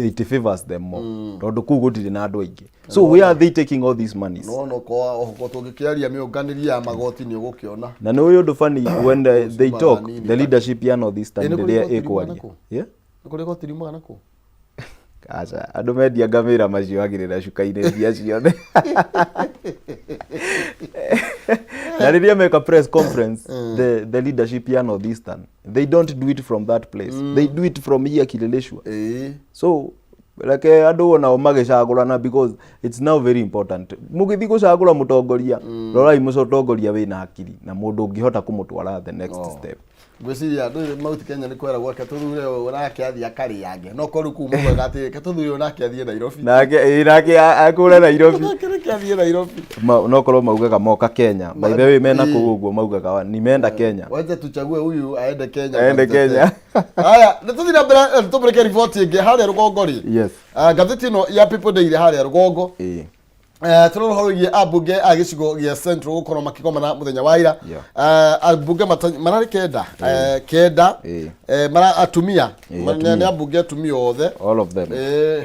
it favors them more tondũ kũu gũtirĩ na andũ aingĩ. So where are they taking all these monies? No no kwa oho tũngĩkĩaria mĩũnganĩrie ya magoti nĩ ũgũkĩona. Na nĩ ũyũ ũndũ funny, when they Ciumaga talk, nini the leadership ya North Eastern Ĩ, nĩ kũrĩ rĩrĩa igoti riumaga ĩkwaria nakũ? Yeah? Nĩ kũrĩ igoti riumaga nakũ? Aca, andũ mendia ngamĩra maciohagĩrĩra cuka-inĩ mbia ciothe. Na rĩrĩa meka press conference, the leadership ya North Eastern, they don't do it from that place, they do it from here, Kileleshwa. So reke andũ onao magĩcagũrana, because it's now very important. Mũgĩthiĩ gũcagũra mũtongoria, rorai mũtongoria wĩna hakiri na mũndũ ũngĩhota kũmũtwara the next step. Ngwĩciria andũ Mount Kenya nĩ kweragwo reke tũthure ũyũ nake athiĩ akarĩange, no korwo kũu mugaga atĩ reke tũthure ũyũ nake athiĩ Nairobi. Nake ĩ, nake akũre Nairobi. Nake reke athiĩ Nairobi. No korwo maugaga moka Kenya. By the way, mena kũu ũguo maugaga nimeenda Kenya. Wacha tuchague huyu aende Kenya. Aende Kenya. Haya, nĩ tũthiĩ na mbere, tũmũrĩke riboti ĩngĩ harĩa rũgongo rĩ. Yes. Ah, ngathĩti ĩno ya People Daily harĩa rũgongo. Tũrona ũhoro wĩgiĩ ambunge a gĩcigo gĩa Central gũkorwo makĩgomana mũthenya wa ira. Ambunge mararĩ kenda, kenda. Mara atumia. Atumia. Nĩ ambunge atumia othe. All of them.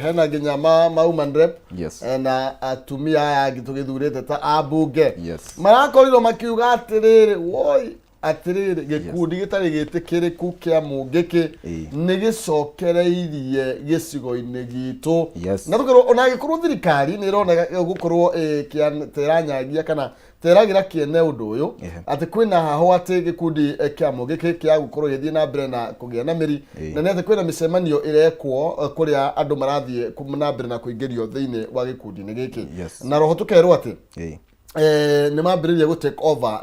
Hena nginya ma woman rep. Na atumia aya angĩ tũgĩthurĩte ta ambunge. Marakorirwo makiuga atĩrĩrĩ, woi, atĩrĩrĩ, gĩkundi gĩtarĩ gĩtĩkĩrĩku kĩa Mũngĩkĩ nĩ gĩcokereirie gĩcigo-inĩ gitũ. Na tũkerwo ona angĩkorwo thirikari nĩ ĩroneka gũkorwo teranyagia kana teragĩra kĩene ũndũ ũyũ, atĩ kwĩna hahũ atĩ gĩkundi kĩa Mũngĩkĩ kĩa gũkorwo gĩgĩthiĩ na mbere na kũgĩa na mĩri, na nĩ atĩ kwĩna mĩcemanio ĩrekwo kũrĩa andũ marathiĩ na mbere na kũingĩrio thĩinĩ wa gĩkundi-inĩ gĩkĩ. Na roho tũkerwo atĩ nĩ mambĩrĩria gũ take over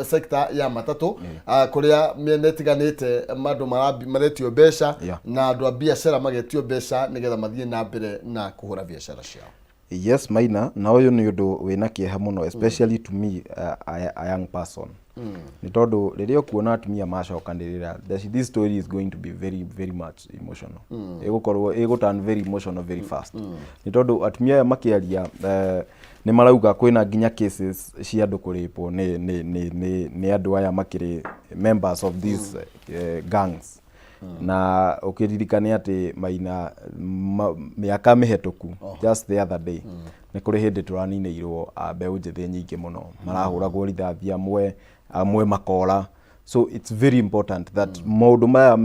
sector ya matatũ, kũrĩa mĩena ĩtiganĩte andũ maretio mbeca na andũ a biacara magetio mbeca nĩgetha mathiĩ na mbere na kũhũra biacara ciao. Yes, Maina, na ũyũ nĩ ũndũ wĩna kĩeha mũno, especially to me, a young person, nĩ tondũ rĩrĩa ũkuona atumia macokanĩrĩra, this story is going to be very very much emotional. Ĩgũkorwo ĩgũ turn very emotional very fast, nĩ tondũ atumia aya makĩaria, nĩ marauga kwĩna nginya cases cia andũ kũrĩpwo nĩ andũ aya makĩrĩ members of these gangs. Na ũkĩririkane atĩ, Maina, mĩaka mĩhetũku, just the other day, nĩ kũrĩ hĩndĩ tũraninĩirwo a mbeũ njĩthĩ nyingĩ mũno, marahũragwo rithathi, amwe amwe makora. So it's very important that maũndũ maya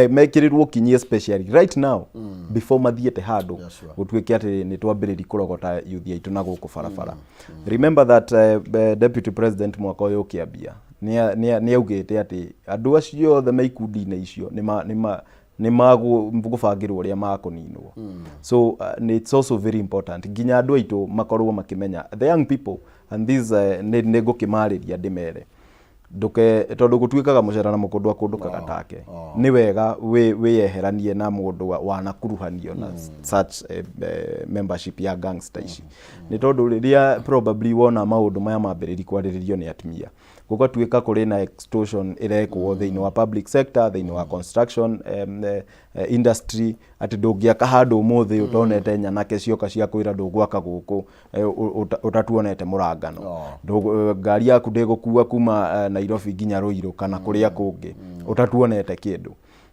mekĩrĩrwo kinyi, especially right now, before mathiĩte handũ gũtuĩke atĩ nĩ twambĩrĩri kũrogota youth aitũ na gũkũ barabara. Remember that deputy president mwaka ũyũ ũkĩambia nĩ augĩte atĩ andũ acio othe me ikundi-inĩ icio nĩ magũbangĩrwo ũrĩa makũninwo. So it's also very important nginya andũ aitũ makorwo makĩmenya, the young people, and this nĩ ngũkĩmarĩria ndĩmere nduke, tondũ gũtuĩkaga mũcera na mũkũndũ akũndũkaga take. Nĩ wega wĩyeheranie na mũndũ wanakuruhanio na such membership ya gangs ta ici, nĩ tondũ rĩrĩa probably wona maũndũ maya mambĩrĩri kwarĩrĩrio nĩ atumia, gũgatuĩka kũrĩ na extortion ĩrekwo thĩinĩ wa public sector, thĩinĩ wa construction industry, atĩ ndũngĩaka handũ ũmũthĩ ũtonete nyanake cioka cia kwĩra ndũgwaka gũkũ ũtatuonete mũrangano. Ngari yaku ndĩgũkua kuma Nairobi nginya Ruiru kana kũrĩa kũngĩ ũtatuonete kĩndũ.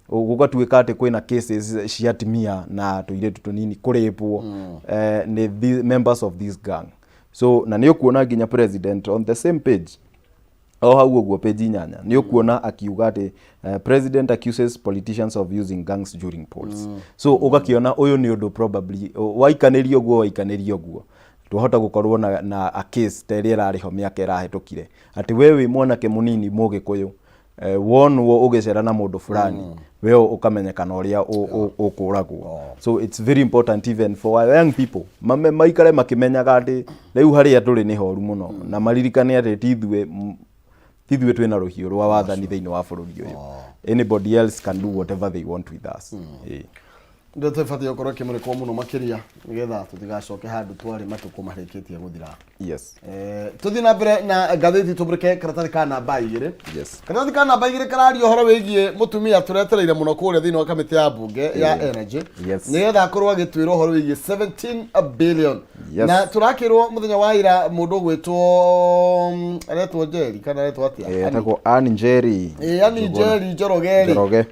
Gũgatuĩka atĩ kwĩna cases cia atumia na tũirĩtu tũnini kũrĩpwo nĩ the members of this gang. So na nĩ ũkuona nginya president on the same page, o hau ũguo page 8, nĩ ũkuona akiuga atĩ president accuses politicians of using gangs during polls. So ũgakĩona ũyũ nĩ ũndũ probably waikanĩrio ũguo, waikanĩrio ũguo, twahota gũkorwo na a case ta ĩrĩa ĩrarĩ ho mĩaka ĩrahĩtũkire, atĩ we wĩ mwanake mũnini mũgĩkũyũ, wonwo ũgĩcera na mũndũ fulani, we ũkamenyekana ũrĩa ũkũragwo. So it's very important even for our young people maikare makĩmenyaga atĩ rĩu harĩa tũrĩ nĩ horu mũno, na maririkane atĩ ti ithuĩ twĩna rũhiũ rwa wathani thĩinĩ wa bũrũri ũyũ. Anybody else can do whatever they want with us. Ndeto ĩbatiĩ gũkorwo ĩkĩmũrĩkwo mũno makĩria nĩgetha tũtigacoke handũ twarĩ matukũ marĩkĩtie gũthira. Tũthiĩ na mbere na ngathĩti, tũmũrĩke karatathi ka namba 2. Karatathi ka namba 2 kararia ũhoro wĩgiĩ mũtumia tũretereire mũno kũrĩa thĩinĩ wa kamĩtĩ ya mbunge ya energy, nĩgetha akorwo agĩtwĩra ũhoro wĩgiĩ 17 billion. Na tũrakĩrwo mũthenya wa ira mũndũ ũgwĩtwo aretwo Njeri kana aretwo atĩa? Etagwo Ann Njeri. Ĩĩ, Ann Njeri Njoroge rĩ, Njoroge.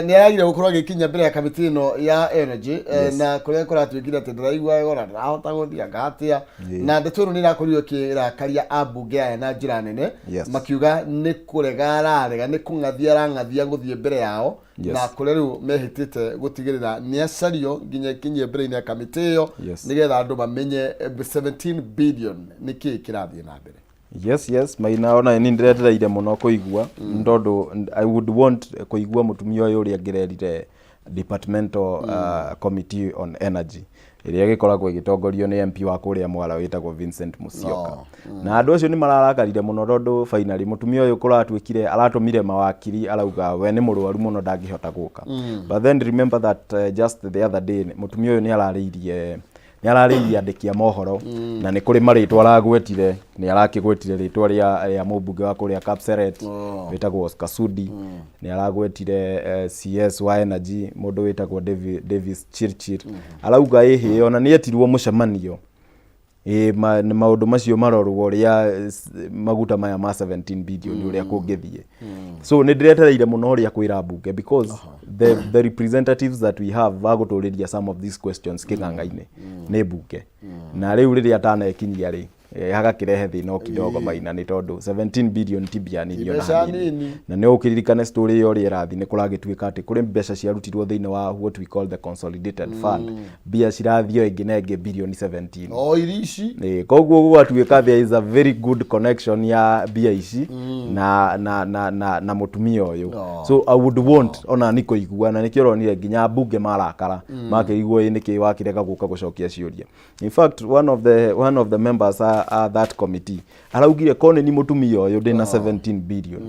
Nĩ aragire gũkorwo agĩkinya mbere ya kamĩtĩ ĩno ya energy, na kũrĩa kũratuĩkire atĩ ndĩraigua wega ona ndĩrahota gũthiĩ anga atĩa, na ndeto ĩno nĩ ĩrakorirwo ĩkĩrakaria ambunge aya na njĩra nene, makiuga nĩ kũrega ararega, nĩ kũng'athia arang'athia gũthiĩ mbere yao, na kũrĩa rĩu mehĩtĩte gũtigĩrĩra nĩ acario nginya ikinyie mbere-inĩ ya kamĩtĩ ĩyo, nĩgetha andũ mamenye 17 billion nĩ kĩĩ kĩrathiĩ na mbere. Yes, Maina, ona ni ndĩretereire mũno kũigua, nĩ tondũ I would want kũigua mũtumia ũyũ ũrĩa angĩrerire departmental committee on energy ĩrĩa ĩgĩkoragwo ĩgĩtongorio nĩ MP wa kũrĩa Mwala wĩtagwo Vincent Musyoka. Na andũ acio nĩ mararakarire mũno tondũ finally mũtumia ũyũ kũratuĩkire aratũmire mawakiri, arauga we nĩ mũrwaru mũno, ndangĩhota gũka. But then remember that just the other day mũtumia ũyũ nĩ ararĩirie andĩki a mohoro, na nĩ kũrĩ marĩtwa aragwetire, nĩ arakĩgwetire rĩtwa rĩa mũmbunge wa kũrĩa Kapseret wĩtagwo Oscar Sudi, nĩ aragwetire CS wa energy mũndũ wĩtagwo Davis Chirchir. Arauga ĩhĩ ona nĩ etirwo mũcemanio. Ĩĩ, nĩ maũndũ macio marorwo ũrĩa maguta maya ma 17 billion ũrĩa kũngĩthiĩ. So nĩ ndĩretereire mũno ũrĩa kwĩra mbunge, because the representatives that we have va gũtũrĩria some of these questions kĩng'ang'a-inĩ nĩ mbunge. Na rĩu rĩrĩa atanekinyia rĩ, hagakĩrehe thĩna o kidogo, Maina, nĩ tondũ 17 billion ti mbia nini ona mbeca hanini. Nini. Na nĩ ũkĩririkane story ĩyo ũrĩa ĩrathiĩ, nĩ kũragĩtuĩka atĩ kũrĩ mbeca ciarutirwo thĩinĩ wa what we call the consolidated fund, mbia cirathiĩ o ĩngĩ na ĩngĩ bilioni 17. O irio ici. Ĩĩ, koguo gũgatuĩka there is a very good connection ya mbia ici na mũtumia ũyũ. So I would want ona ni kũigua, na nĩkĩo ũronire nginya mbunge marakara makĩigua ĩ nĩkĩ wakĩrega gũka gũcokia ciũria. In fact, one of the members a that committee araugire ko nĩ ni mũtumia ũyũ ndĩna 17 billion,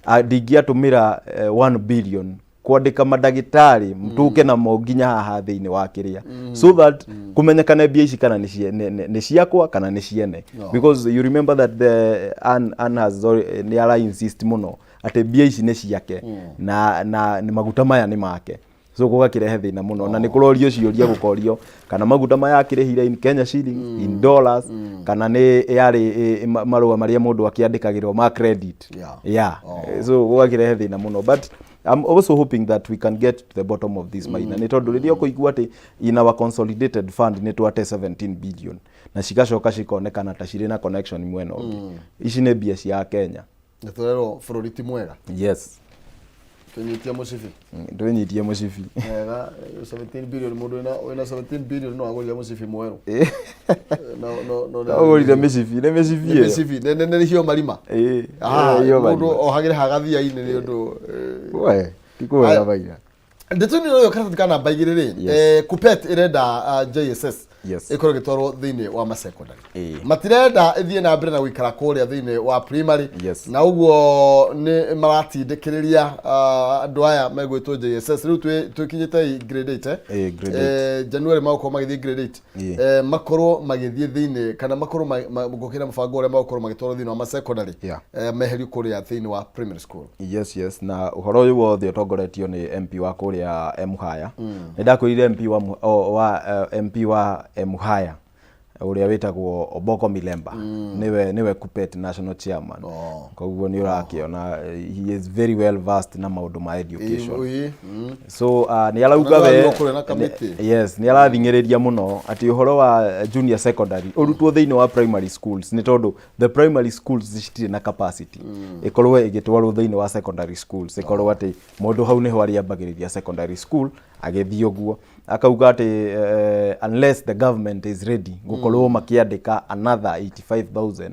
ndingĩatũmĩra 1 billion kwandĩka mandagĩtarĩ tũke namo nginya haha thĩinĩ wa kĩrĩa, so that kũmenyekane mbia ici kana nĩ ciakwa kana nĩ ciene, because you remember that the Ann has nĩ ara insist mũno atĩ mbia ici nĩ ciake na nĩ maguta maya nĩ make. So gũgakĩrehe thĩna mũno, na nĩ kũrorio ciũria, gũkorio kana maguta maya akĩrĩhire in Kenya shillings, in dollars, kana nĩ yarĩ marũa marĩa mũndũ akĩandĩkagĩrwo ma credit. Yeah. So gũgakĩrehe thĩna mũno, but I'm also hoping that we can get to the bottom of this, Maina, nĩ tondũ rĩrĩa ũkũigua atĩ in our consolidated fund nĩ twate 17 billion na cigacoka cikonekana ta cirĩ na connection mwena ũngĩ, ici nĩ mbia cia Kenya. Nĩ tũrerwo bũrũri ti mwega. Tũnyitie mũcibi. Twĩnyitie mũcibi. Wega, 17 billion, mũndũ wĩna 17 billion no agũrire mũcibi mwerũ. No no no. Agũrire mĩcibi, nĩ mĩcibi Nĩ ĩyo. Mĩcibi nĩ hiyo marima. Ĩĩ, Ah, ĩyo mũndũ marima. ohagĩre hagathia-inĩ nĩ ũndũ We, ti kwega, Aya. Maina. Ndeto nĩ ũyũ karatathi ka namba 2 rĩ, KUPPET ĩrenda JSS ĩkorwo ĩgĩtwarwo thĩinĩ wa masecondary. Matirenda ĩthiĩ na mbere na gũikara kũrĩa thĩinĩ wa primary. Na ũguo nĩ maratindĩkĩrĩria andũ aya megwĩtwo JSS rĩu twĩkinyĩte grade 8, eh? Ĩĩ, grade. January magũkorwo magĩthiĩ grade 8. Makorwo magĩthiĩ thĩinĩ kana makorwo gũkĩra mũbango ũrĩa magũkorwo magĩtwarwo thĩinĩ wa masecondary, meherio kũrĩa thĩinĩ wa primary school. Yes, na ũhoro ũyũ wothe ũtongoretio nĩ MP wa kũrĩa Emuhaya. Nĩ ndakwĩrire MP wa, MP wa Emuhaya ũrĩa wĩtagwo Oboko Milemba nĩwe KUPPET national chairman. Koguo nĩ ũrakĩona he is very well versed na maũndũ ma education. So nĩ arauga Na we nĩ kũrĩa na kamĩtĩ. Yes, nĩ arathing'ĩrĩria mũno atĩ ũhoro wa junior secondary ũrutwo thĩinĩ wa primary schools, nĩ tondũ the primary schools citirĩ na capacity ĩkorwo ĩgĩtwarwo thĩinĩ wa secondary schools, ĩkorwo atĩ mũndũ hau nĩho arĩambagĩrĩria secondary school agĩthiĩ ũguo. Akauga atĩ unless the government is ready gũkorwo makĩandĩka another 85,000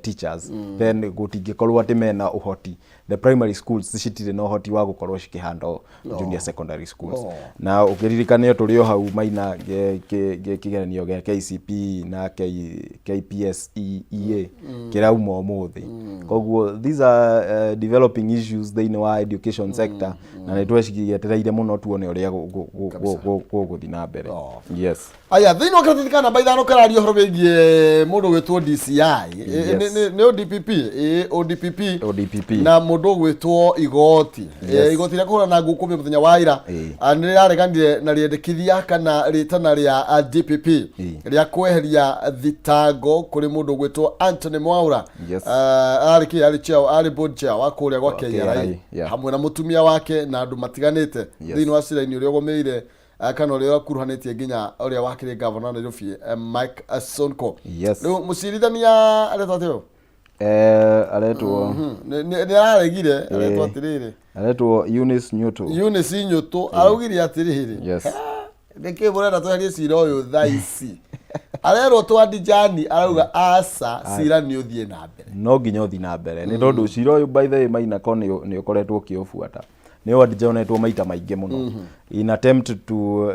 teachers, then gũtingĩkorwo atĩ mena ũhoti, the primary schools citirĩ na ũhoti wa gũkorwo cikĩhandle junior secondary schools. Na ũkĩririkane tũrĩ o hau, Maina, kĩgeranio gĩa KCPE na KPSEA kĩrauma ũmũthĩ. Koguo these are developing issues thĩinĩ wa education sector, na nĩ twecietereire mũno tuone ũrĩa gũgũthiĩ na mbere. Yes. Aya, thĩinĩ wa karatathi ka namba 5 kararia ũhoro wĩgiĩ mũndũ ũgwĩtwo DCI. Nĩ ODPP, ĩ ODPP. ODPP. Na mũndũ ũgwĩtwo Igoti. Igoti rĩa kũhũrana ngũkũmĩ mũthenya wa ira nĩ rĩrareganire na rĩendekithia kana rĩtana rĩa DPP rĩa kweheria thitango kũrĩ mũndũ ũgwĩtwo Anthony Mwaura. Arĩ kĩ arĩ chair, arĩ board chair wa kũrĩa gwa KRA, KRA, yeah. hamwe na mũtumia wake na andũ matiganĩte thĩinĩ wa cira-inĩ ũrĩa ũgũmĩire kana ũrĩa ũkuruhanĩtie nginya ũrĩa wakĩrĩ gavana wa Nairobi, Mike Sonko. Rĩu mũcirithania aretwo atĩa ũyũ? Aretwo Nĩ araregire, aretwo atĩrĩrĩ. Aretwo Eunice Newton. Eunice Nyũtũ araugire atĩrĩrĩ, nĩkĩ mũrenda tweherie cira ũyũ thaa ici? Arerwo twandijani, arauga aca, cira nĩ ũthiĩ na mbere. No nginya ũthiĩ na mbere, nĩ tondũ cira ũyũ, by the way, Maina, ko nĩ ũkoretwo ũkĩũbuata, nĩ wandijonetwo maita maingĩ mũno in attempt to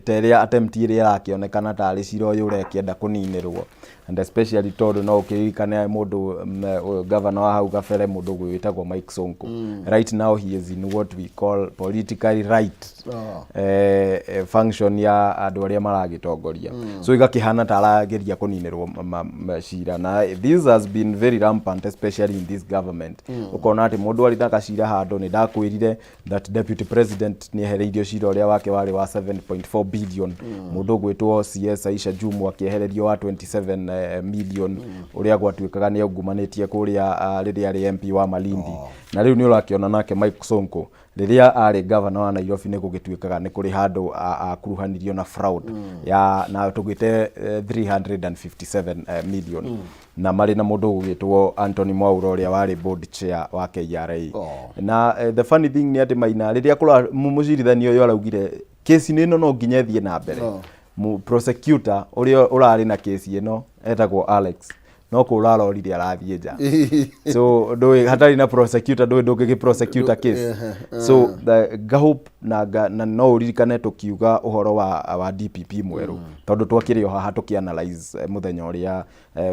ta ĩrĩa attempt ĩrĩa ĩrakĩonekana tarĩ cira ũyũ ũrekĩenda kũninĩrwo. And especially tondũ no ũkĩririkane mũndũ governor wa hau kabere, mũndũ wĩtagwo Mike Sonko. Right now he is in what we call politically right function ya andũ arĩa maragĩtongoria, so igakĩhana ta arageria kũninĩrwo cira. Na this has been very rampant, especially in this government. Ũkona atĩ mũndũ arĩ na gacira handũ. Nĩ ndakwĩrire that deputy president nĩ ehereirio cira ũrĩa wake warĩ wa 7.4 billion. Mũndũ ũgwĩtwo CS Aisha Jumwa akĩehererio wa 27 million, ũrĩa gwatuĩkaga nĩ aungumanĩtie kũrĩa rĩrĩa arĩ MP wa Malindi. Na rĩu nĩ ũrakĩona nake Mike Sonko, rĩrĩa arĩ governor wa Nairobi, nĩ gũgĩtuĩkaga nĩ kũrĩ handũ akuruhanirio na fraud ya na tũgĩte 357 million, na marĩ na mũndũ ũgwĩtwo Anthony Mwaura, ũrĩa warĩ board chair wa KRA. Na the funny thing nĩ atĩ Maina, rĩrĩa kũra mũcirithania ũyũ araugire kesi ĩno no nginya ĩthiĩ na mbere, prosecutor ũrĩa ũrarĩ na kesi ĩno etagwo Alex no kũra arorire arathiĩ nja. So ndũĩ hatarĩ na prosecutor, ndũĩ ndũngĩgĩ prosecute a case. So the ngahope na no ũririkane tũkiuga ũhoro wa DPP mwerũ, tondũ twakĩrĩ o haha tũkĩanalyze mũthenya ũrĩa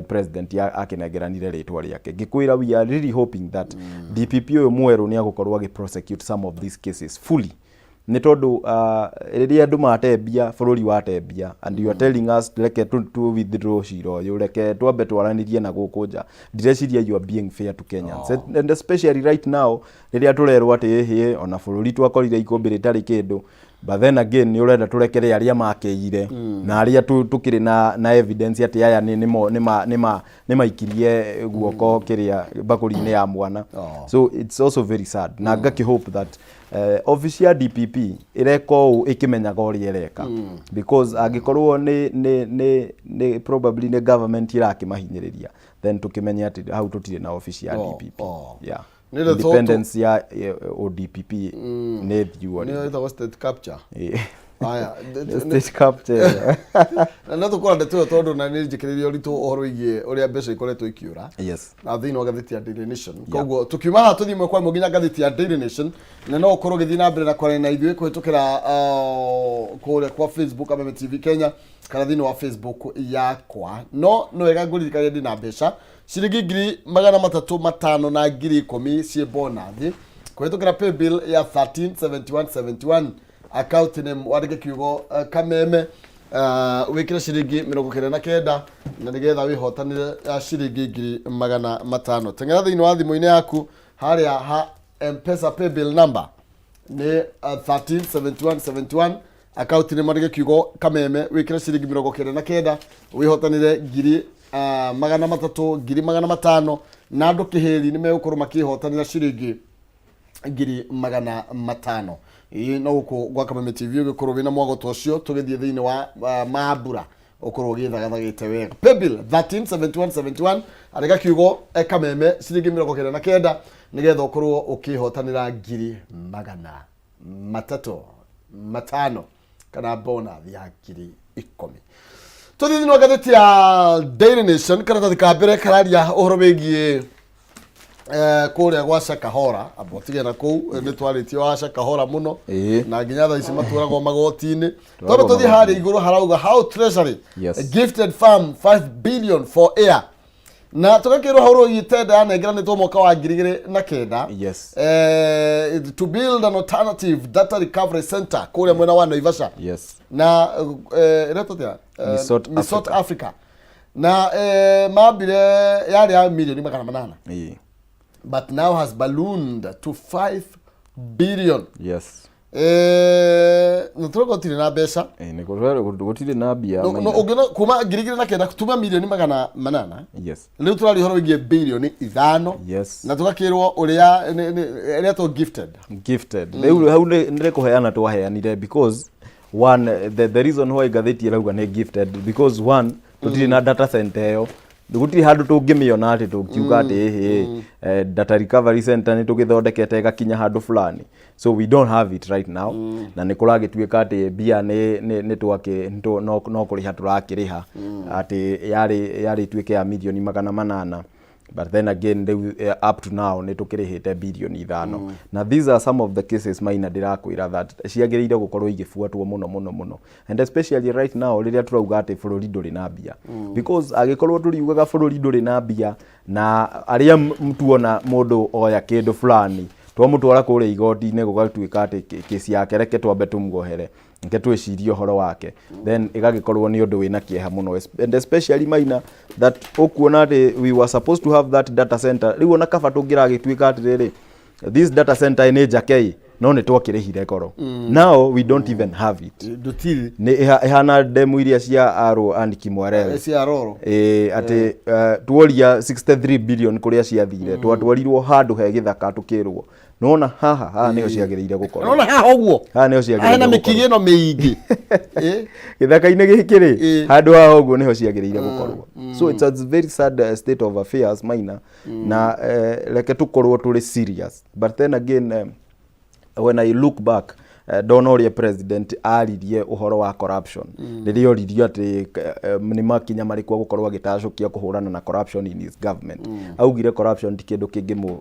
president akĩnengeranire rĩtwa rĩake, ngĩkwĩra we are really hoping that DPP ũyũ mwerũ nĩ agũkorwo agĩ prosecute some of these cases fully, nĩ tondũ rĩrĩa andũ matembia bũrũri watembia, and you are telling us reke tu withdraw cira ũyũ, reke twambe twaranĩrie na gũkũ nja, ndireciria you are being fair to Kenyans. And especially right now rĩrĩa tũrerwo atĩ ĩhĩ ona bũrũri twakorire ikũmbĩ rĩtarĩ kĩndũ. But then again nĩ ũrenda tũrekere arĩa makĩire na arĩa tũkĩrĩ na evidence atĩ aya nĩ nĩmo nĩ maikirie guoko kĩrĩa mbakũri-inĩ ya mwana. So it's also very sad, na ngakĩ hope that office ya DPP ĩreka ũũ ĩkĩmenyaga ũrĩa ĩreka, because angĩkorwo nĩ probably nĩ government irakĩmahinyĩrĩria, then tũkĩmenye atĩ hau tũtirĩ na office ya DPP. Yeah. Nĩ ndeto Independence ya ODPP nĩ thiu. Nĩyo ĩtagwo state capture. Aya. State capture. Na no tũkora ndeto ĩyo, tondũ na nĩ njĩkĩrĩire ũritũ ũhoro wĩgiĩ ũrĩa mbeca ikoretwo ikiũra na thĩinĩ wa ngathĩti ya Daily Nation. Koguo tũkiuma haha tũthiĩ ĩmwe kwa ĩmwe nginya ngathĩti ya Daily Nation, na no ũkorwo ũgĩthiĩ na mbere na kwaria na ithuĩ kũhĩtũkĩra kũrĩa kwa Facebook Kameme TV Kenya kana thĩinĩ wa Facebook yakwa. No nĩ wega ngũririkania ndĩ na mbeca ciringi 310,000 na 10,000 ciĩ bonathi kũhĩtũkĩra paybill ya 137171, account name wandĩke kiugo Kameme, wĩkĩre ciringi 99 na nĩgetha wĩhotanĩre ciringi 500,000. Teng'era thĩinĩ wa thimũ-inĩ yaku harĩa ha Mpesa paybill number nĩ 137171, account nĩ mwandĩke kiugo Kameme, wĩkĩre ciringi 99 wĩhotanĩre 300,000, 500,000, na andũ kĩhĩri nĩ megũkorwo makĩhotanĩra ciringi 500,000. Ĩĩ, no gũkũ gwa Kameme TV ũgĩkorwo wĩna mwago ta ũcio, tũgĩthiĩ thĩinĩ wa mambura ũkorwo ũgĩthagathagĩte wega. Paybill 137171, andĩka kiugo Kameme, ciringi 99, nĩgetha ũkorwo ũkĩhotanĩra 350,000 kana bonus ya 10,000. Tũthiĩ thĩinĩ wa ngathĩti ya Daily Nation. Karatathi ka mbere kararia ũhoro wĩgiĩ kũrĩa gwa Shakahola. Amba ũtige na kũu, nĩ twarĩtie wa Shakahola mũno. Na nginya thaa ici matwaragwo magoti-inĩ. Twambe tũthiĩ harĩa igũrũ harauga "How Treasury gifted firm 5 billion for air", na tũgakĩrwo hau rũi tenda yanengeranĩtwo mwaka wa 2009 to build an alternative data recovery center kũrĩa mwena wa Naivasha na ĩretwo atĩa? Misot. Misot Africa. Africa. Na mambire yarĩ ya mirioni 800, but now has ballooned to 5 billion. Na tũrauga gũtirĩ na mbeca. Nĩ gũtirĩ na mbia. No, Maina. Ũngĩona kuma 2009 tuma mirioni 800, rĩu tũraria ũhoro wĩgiĩ birioni 5. Na tũgakĩrwo ũrĩa ĩretwo gifted. Gifted. Rĩu hau nĩ kũheana twaheanire, because one, the reason why ngathĩti ĩrauga nĩ gifted, because one, tũtirĩ na data center ĩyo, gũtirĩ handũ tũngĩmĩona atĩ tũngiuga atĩ ĩhĩ data recovery center nĩ tũgĩthondekete ĩgakinya handũ fulani. So we don't have it right now, na nĩ kũragĩtuĩka atĩ mbia nĩ twakĩ no kũrĩha tũrakĩrĩha atĩ yarĩ ituĩke ya mirioni 800. But then again rĩu up to now nĩ tũkĩrĩhĩte birioni 5. Na these are some of the cases, Maina, ndĩrakwĩra that ciagĩrĩire gũkorwo igĩbuatwo mũno mũno mũno, and especially right now rĩrĩa tũrauga atĩ bũrũri ndũrĩ na mbia, because angĩkorwo tũriugaga bũrũri ndũrĩ na mbia na arĩa tuona mũndũ oya kĩndũ fulani twamũtwara kũrĩa igoti-inĩ, gũgatuĩka atĩ kesi yake reke twambe tũmuohere, reke twĩcirie ũhoro wake, then ĩgagĩkorwo nĩ ũndũ wĩna kĩeha mũno. And especially, Maina, that ũkuona atĩ we were supposed to have that data center. Rĩu ona kaba tũngĩragĩtuĩka atĩrĩrĩ, this data center nĩ njake ĩ, no nĩ twakĩrĩhire goro. Now we don't even have it. Ndutiri. Nĩ ĩhana demu iria cia Arrow and Kimwarer. Cia Roro. Ĩ, atĩ tuoria 63 billion kũrĩa ciathire, twatwarirwo handũ he gĩthaka, tũkĩrwo nona haha haha nĩho ciagĩrĩire gũkorwo. Nona haha ũguo. Haha nĩho ciagĩrĩire hena gũkorwo. Mĩkigi ĩno mĩingĩ. Eh? Gĩthaka-inĩ gĩkĩ rĩ, handũ haha ũguo nĩho ciagĩrĩire gũkorwo. So it's a very sad state of affairs, Maina, na reke tũkorwo tũrĩ serious. But then again, when I look back, ndona ũrĩa president aririe ũhoro wa corruption rĩrĩa oririo atĩ nĩ makinya marĩkũ agũkorwo agĩtacũkia kũhũrana na corruption in his government, augire corruption ti kĩndũ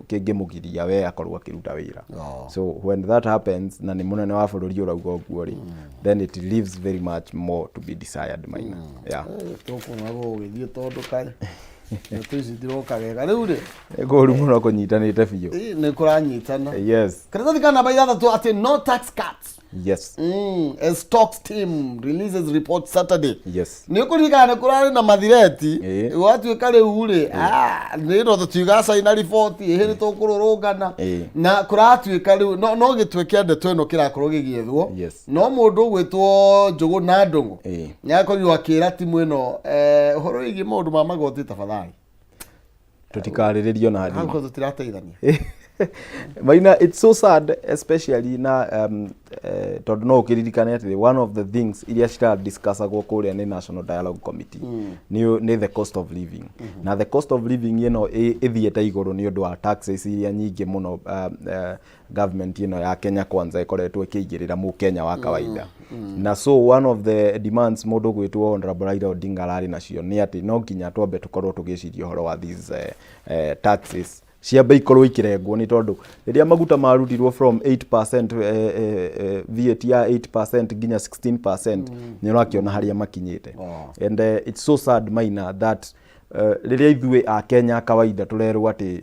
kĩngĩmũgiria we akorwo akĩruta wĩra. Oh. So when that happens, na nĩ mũnene wa bũrũri ũrauga ũguo rĩ, then it leaves very much more to be desired, Maina, yeah. Tũkuona gũgĩthiĩ tondũ kaĩ ndeto ici itiroka wega rĩu rĩ. Nĩ kũũru mũno, kũnyitanĩte biũ. Nĩ kũranyitana. Karatathi ka namba 6 atĩ no tax cuts as talks team releases report Saturday. Nĩ ũkũririkana nĩ kũrarĩ na mathireti. Gwatuĩka rĩu rĩ, nĩ no tũtiuga caina riboti ĩhĩ nĩ tũkũrũrũngana. Na kũratuĩka rĩu no gĩtwe kĩa ndeto ĩno kĩrakorwo gĩgĩethwo. No mũndũ ũgwĩtwo Njũgũ na Ndũng'ũ nĩ akorirwo akĩra timu ĩno ũhoro wĩgiĩ maũndũ ma magoti, tafadhali, tũtikarĩrĩrio na hau hanini. Tũtirateithania. Maina, it's so sad, especially na tondũ no ũkĩririkane atĩ one of the things iria ciradiscussagwo kũrĩa nĩ National Dialogue Committee nĩ the cost of living. Na the cost of living ĩno ĩthiĩte igũrũ nĩ ũndũ wa taxes iria nyingĩ mũno government ĩno ya Kenya Kwanza ĩkoretwo ĩkĩigĩrĩra mũkenya wa kawaida. Na so one of the demands mũndũ gwĩtwo Honorable Raila Odinga ararĩ nacio nĩ atĩ no nginya twambe tũkorwo tũgĩciria ũhoro wa these taxes ciambe ikorwo ikĩrengwo, nĩ tondũ rĩrĩa maguta marutirwo from 8%, VAT ya 8% nginya 16%, nĩ ũrakĩona harĩa makinyĩte. Oh. And it's so sad, Maina, that rĩrĩa ithuĩ a Kenya kawaida tũrerwo atĩ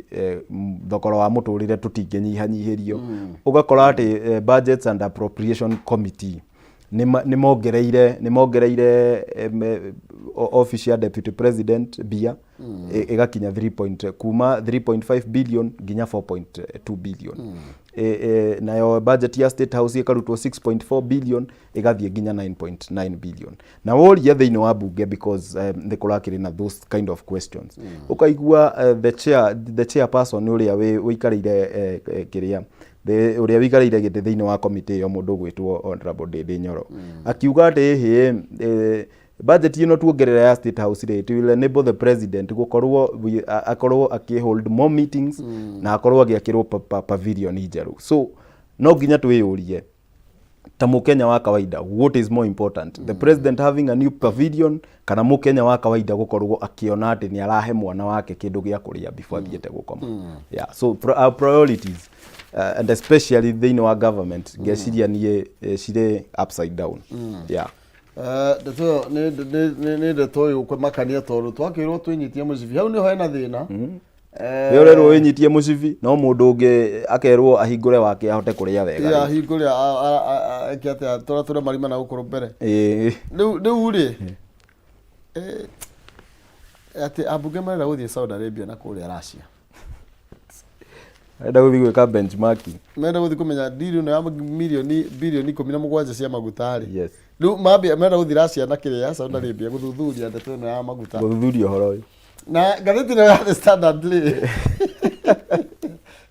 thogora wa mũtũrĩre tũtingĩnyihanyihĩrio, ũgakora atĩ Budgets and Appropriation Committee nĩ mongereire office ya deputy president mbia ĩgakinya 3 point, kuma 3.5 billion nginya 4.2 billion. Nayo budget ya State House ĩkarutwo 6.4 billion ĩgathiĩ nginya 9.9 billion. Na woria thĩinĩ wa bunge, because nĩ kũrakĩrĩ na those kind of questions, ũkaigua the chairperson ũrĩa wĩikarĩire kĩrĩa ũrĩa wĩikarĩire gĩtĩ thĩinĩ wa committee ĩyo, mũndũ ũgwĩtwo Honorable Ndindi Nyoro, akiuga atĩ hĩ budget ĩno tuongerera ya State House rĩ, it will enable the president gũkorwo akorwo akĩ hold more meetings na akorwo agĩakĩrwo pavilion njerũ. So no nginya twĩyũrie ta mũkenya wa kawaida, what is more important, the president having a new pavilion kana mũkenya wa kawaida gũkorwo akĩona atĩ nĩ arahe mwana wake kĩndũ gĩa kũrĩa before athiĩte gũkoma? Yeah, so our priorities, and especially thĩinĩ wa government, ngeciria niĩ cirĩ upside down, yeah. Ndeto ĩyo nĩ ndeto ĩgũkũmakania tondũ twakĩrwo twĩnyitie mũcibi hau nĩho hena thĩna. Nĩ ũrerwo wĩnyitie mũcibi, no mũndũ ũngĩ akerwo ahingũre wake ahote kũrĩa wega. Iya, ahingũre eke atĩa tũrĩa tũrĩa marima na gũkũ mbere. Rĩu rĩ, atĩ ambunge marenda gũthiĩ Saudi Arabia na kũrĩa Russia. Arenda gũthiĩ gwĩka benchmarking. Marenda gũthiĩ kũmenya deal ĩno ya mirioni 17 bilioni cia maguta rĩ. Rĩu mambia marenda gũthiĩ Russia na kĩrĩa Saudi Arabia gũthuthuria ndeto ĩno ya maguta. Gũthuthuria ũhoro ũyũ. Na ngathĩti ĩno ya The Standard rĩ,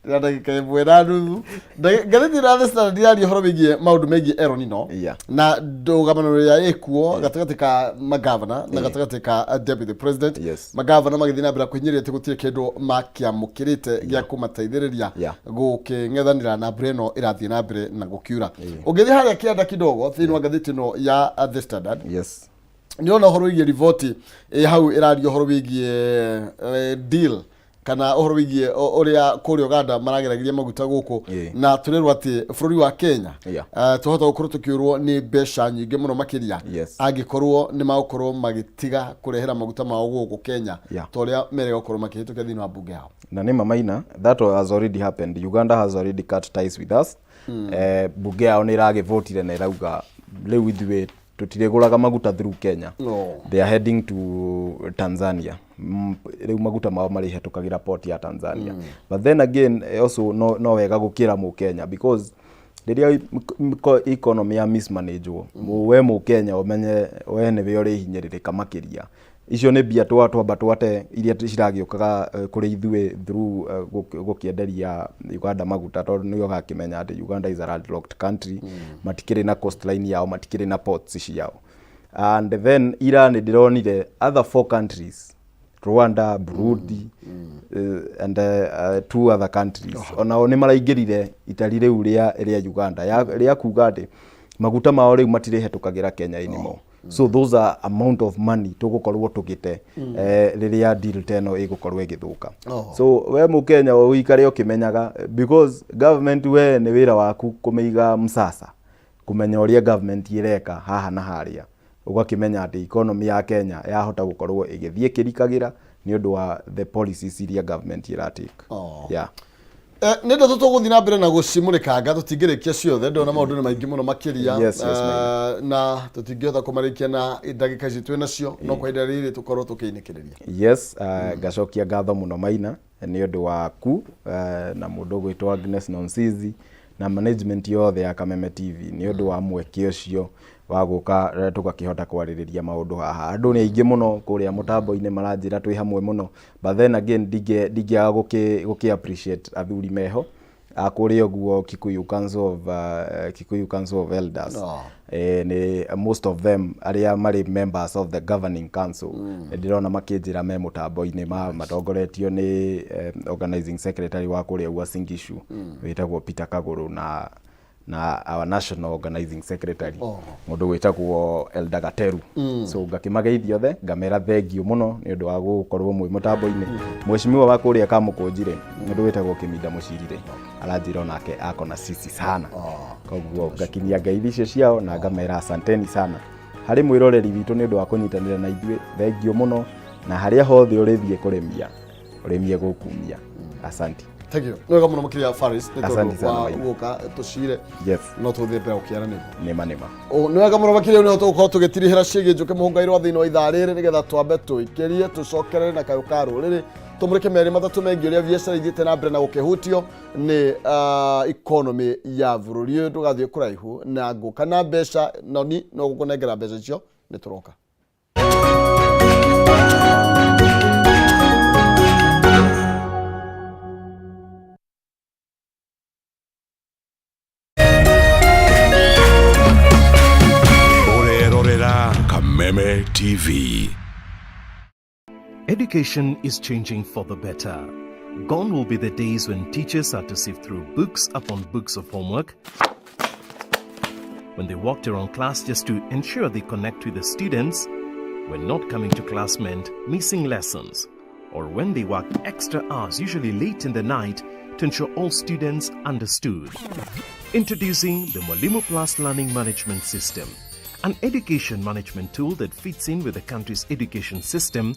na ndagĩka 1.5, ngathĩti ĩno ya The Standard iraria ũhoro wĩgiĩ maũndũ megiĩ El Nino na ndũgamano ĩrĩa ĩkuo gatagatĩ ka magavana na gatagatĩ ka deputy president. Magavana magĩthiĩ na mbere kũhinyĩrĩria atĩ gũtirĩ kĩndũ makĩamũkĩrĩte gĩa kũmateithĩrĩria gũkĩng'ethanĩra na mbura ĩno ĩrathiĩ na mbere na gũkiura. Ũngĩthiĩ harĩa kĩanda kidogo thĩinĩ wa ngathĩti ĩno ya The Standard, nĩ ũrona ũhoro wĩgiĩ riboti ĩ hau ĩraria ũhoro wĩgiĩ deal. Kana ũhoro wĩgiĩ ũrĩa kũrĩa Uganda marageragiria maguta gũkũ, na tũrerwo atĩ bũrũri wa Kenya twahota gũkorwo tũkĩũrwo nĩ mbeca nyingĩ mũno makĩria angĩkorwo nĩ magũkorwo magĩtiga kũrehera maguta mao gũkũ Kenya ta ũrĩa merega gũkorwo makĩhĩtũkia thĩinĩ wa mbunge yao. Na nĩ mamaina, that has already happened. Uganda has already cut ties with us. Bunge yao nĩ ĩragĩvotire na ĩrauga rĩu ithuĩ tũtirĩgũraga maguta through Kenya. No. They are heading to Tanzania. Rĩu maguta mao marĩhetũkagĩra port ya Tanzania. But then again, also no wega gũkĩra mũkenya, because rĩrĩa economy ya mismanagwo, we mũkenya ũmenye we nĩwe ũrĩhinyĩrĩrĩka makĩria. Icio nĩ mbia twamba twate iria ciragĩũkaga kũrĩ ithuĩ through gũkĩenderia Uganda maguta, tondũ nĩ ũgakĩmenya atĩ Uganda is a landlocked country. Matikĩrĩ na coastline yao, matikĩrĩ na ports ciao. And then ira nĩ ndĩronire other four countries, Rwanda, Burundi, and two other countries, onao nĩ maraingĩrire itari rĩu rĩa Uganda rĩa kuga atĩ maguta mao rĩu matirĩhetũkagĩra Kenya anymore. So those are amount of money tũgũkorwo tũgĩte rĩrĩa deal ta ĩno ĩgũkorwo ĩgĩthũka. So we mũkenya ũikare ũkĩmenyaga, because government, we nĩ wĩra waku kũmĩiga msasa, kũmenya ũrĩa government ĩreka haha na harĩa, ũgakĩmenya atĩ economy ya Kenya yahota gũkorwo ĩgĩthiĩ ĩkĩrikagĩra nĩ ũndũ wa the policies iria government ĩratake. Yeah. Nĩ ndeto tũgũthiĩ na mbere na gũcimũrĩkanga, tũtingĩrĩkia ciothe, ndona maũndũ nĩ maingĩ mũno makĩria. Yes, Na tũtingĩhota kũmarĩkia na ndagĩka ici twĩ nacio, no kwa ihinda rĩrĩ tũkorwo tũkĩinĩkĩrĩria. Yes, ngacokia ngatho mũno Maina nĩ ũndũ waku na mũndũ ũgwĩtwo Agnes Nonsizi na management yothe ya Kameme TV nĩ ũndũ wa mweke ũcio wa gũka tũgakĩhota kwarĩrĩria maũndũ haha. Andũ nĩ aingĩ mũno kũrĩa mũtambo-inĩ maranjĩra twĩ hamwe mũno, but then again ndingĩaga gũkĩ appreciate athuri meho a kũrĩa ũguo Kikuyu Council of Elders. Nĩ most of them arĩa marĩ members of the governing council, nĩ ndĩrona makĩnjĩra me mũtambo-inĩ matongoretio nĩ organizing secretary wa kũrĩa Uasin Gishu wĩtagwo Peter Kagũrũ na our national organizing secretary mũndũ wĩtagwo Elda Gateru. So ngakĩmageithia othe, ngamera thengiũ mũno nĩ ũndũ wa gũkorwo mwĩ mũtambo-inĩ. Mheshimiwa wa kũrĩa Kamũkũnjirĩ, mũndũ wĩtagwo Kĩminda Mũcirire, aranjĩra onake akona sisi sana. Koguo ngakinyia ngeithi icio ciao na ngamera asanteni sana harĩ mwĩroreri witũ nĩ ũndũ wa kũnyitanĩra na ithuĩ. Thengiũ mũno, na harĩa hothe ũrĩthiĩ kũrĩmia, ũrĩmie gũkumia. Asanti. Thank you, nĩ wega mũno makĩria Faris nĩ Asante tondũ sana, wa Maina. gũka tũcire. No tũthiĩ mbere gũkĩaranĩria. Nĩma nĩma. Nĩ wega mũno makĩria, nĩho tũgũkorwo tũgĩtirihĩra ciĩgiĩ njũkĩ mũhũnga-irwo thĩinĩ wa ithaa rĩrĩ, nĩgetha twambe tũikĩrie tũcokerere na kayũ ka rũrĩrĩ, tũmũrĩke merĩ matatũ megiĩ ũrĩa biacara ithiĩte na mbere na gũkĩhutio nĩ economy ya bũrũri ũyũ. Ndũgathiĩ kũraihu na ngũka na mbeca noni no gũkũnengera mbeca icio nĩ tũroka. Ũrerorera Kameme TV. Education is changing for the better. Gone will be the days when teachers had to sift through books upon books of homework, when they walked around class just to ensure they connect with the students, when not coming to class meant missing lessons, or when they worked extra hours, usually late in the night, to ensure all students understood. Introducing the Mwalimu Plus Learning Management System, an education management tool that fits in with the country's education system.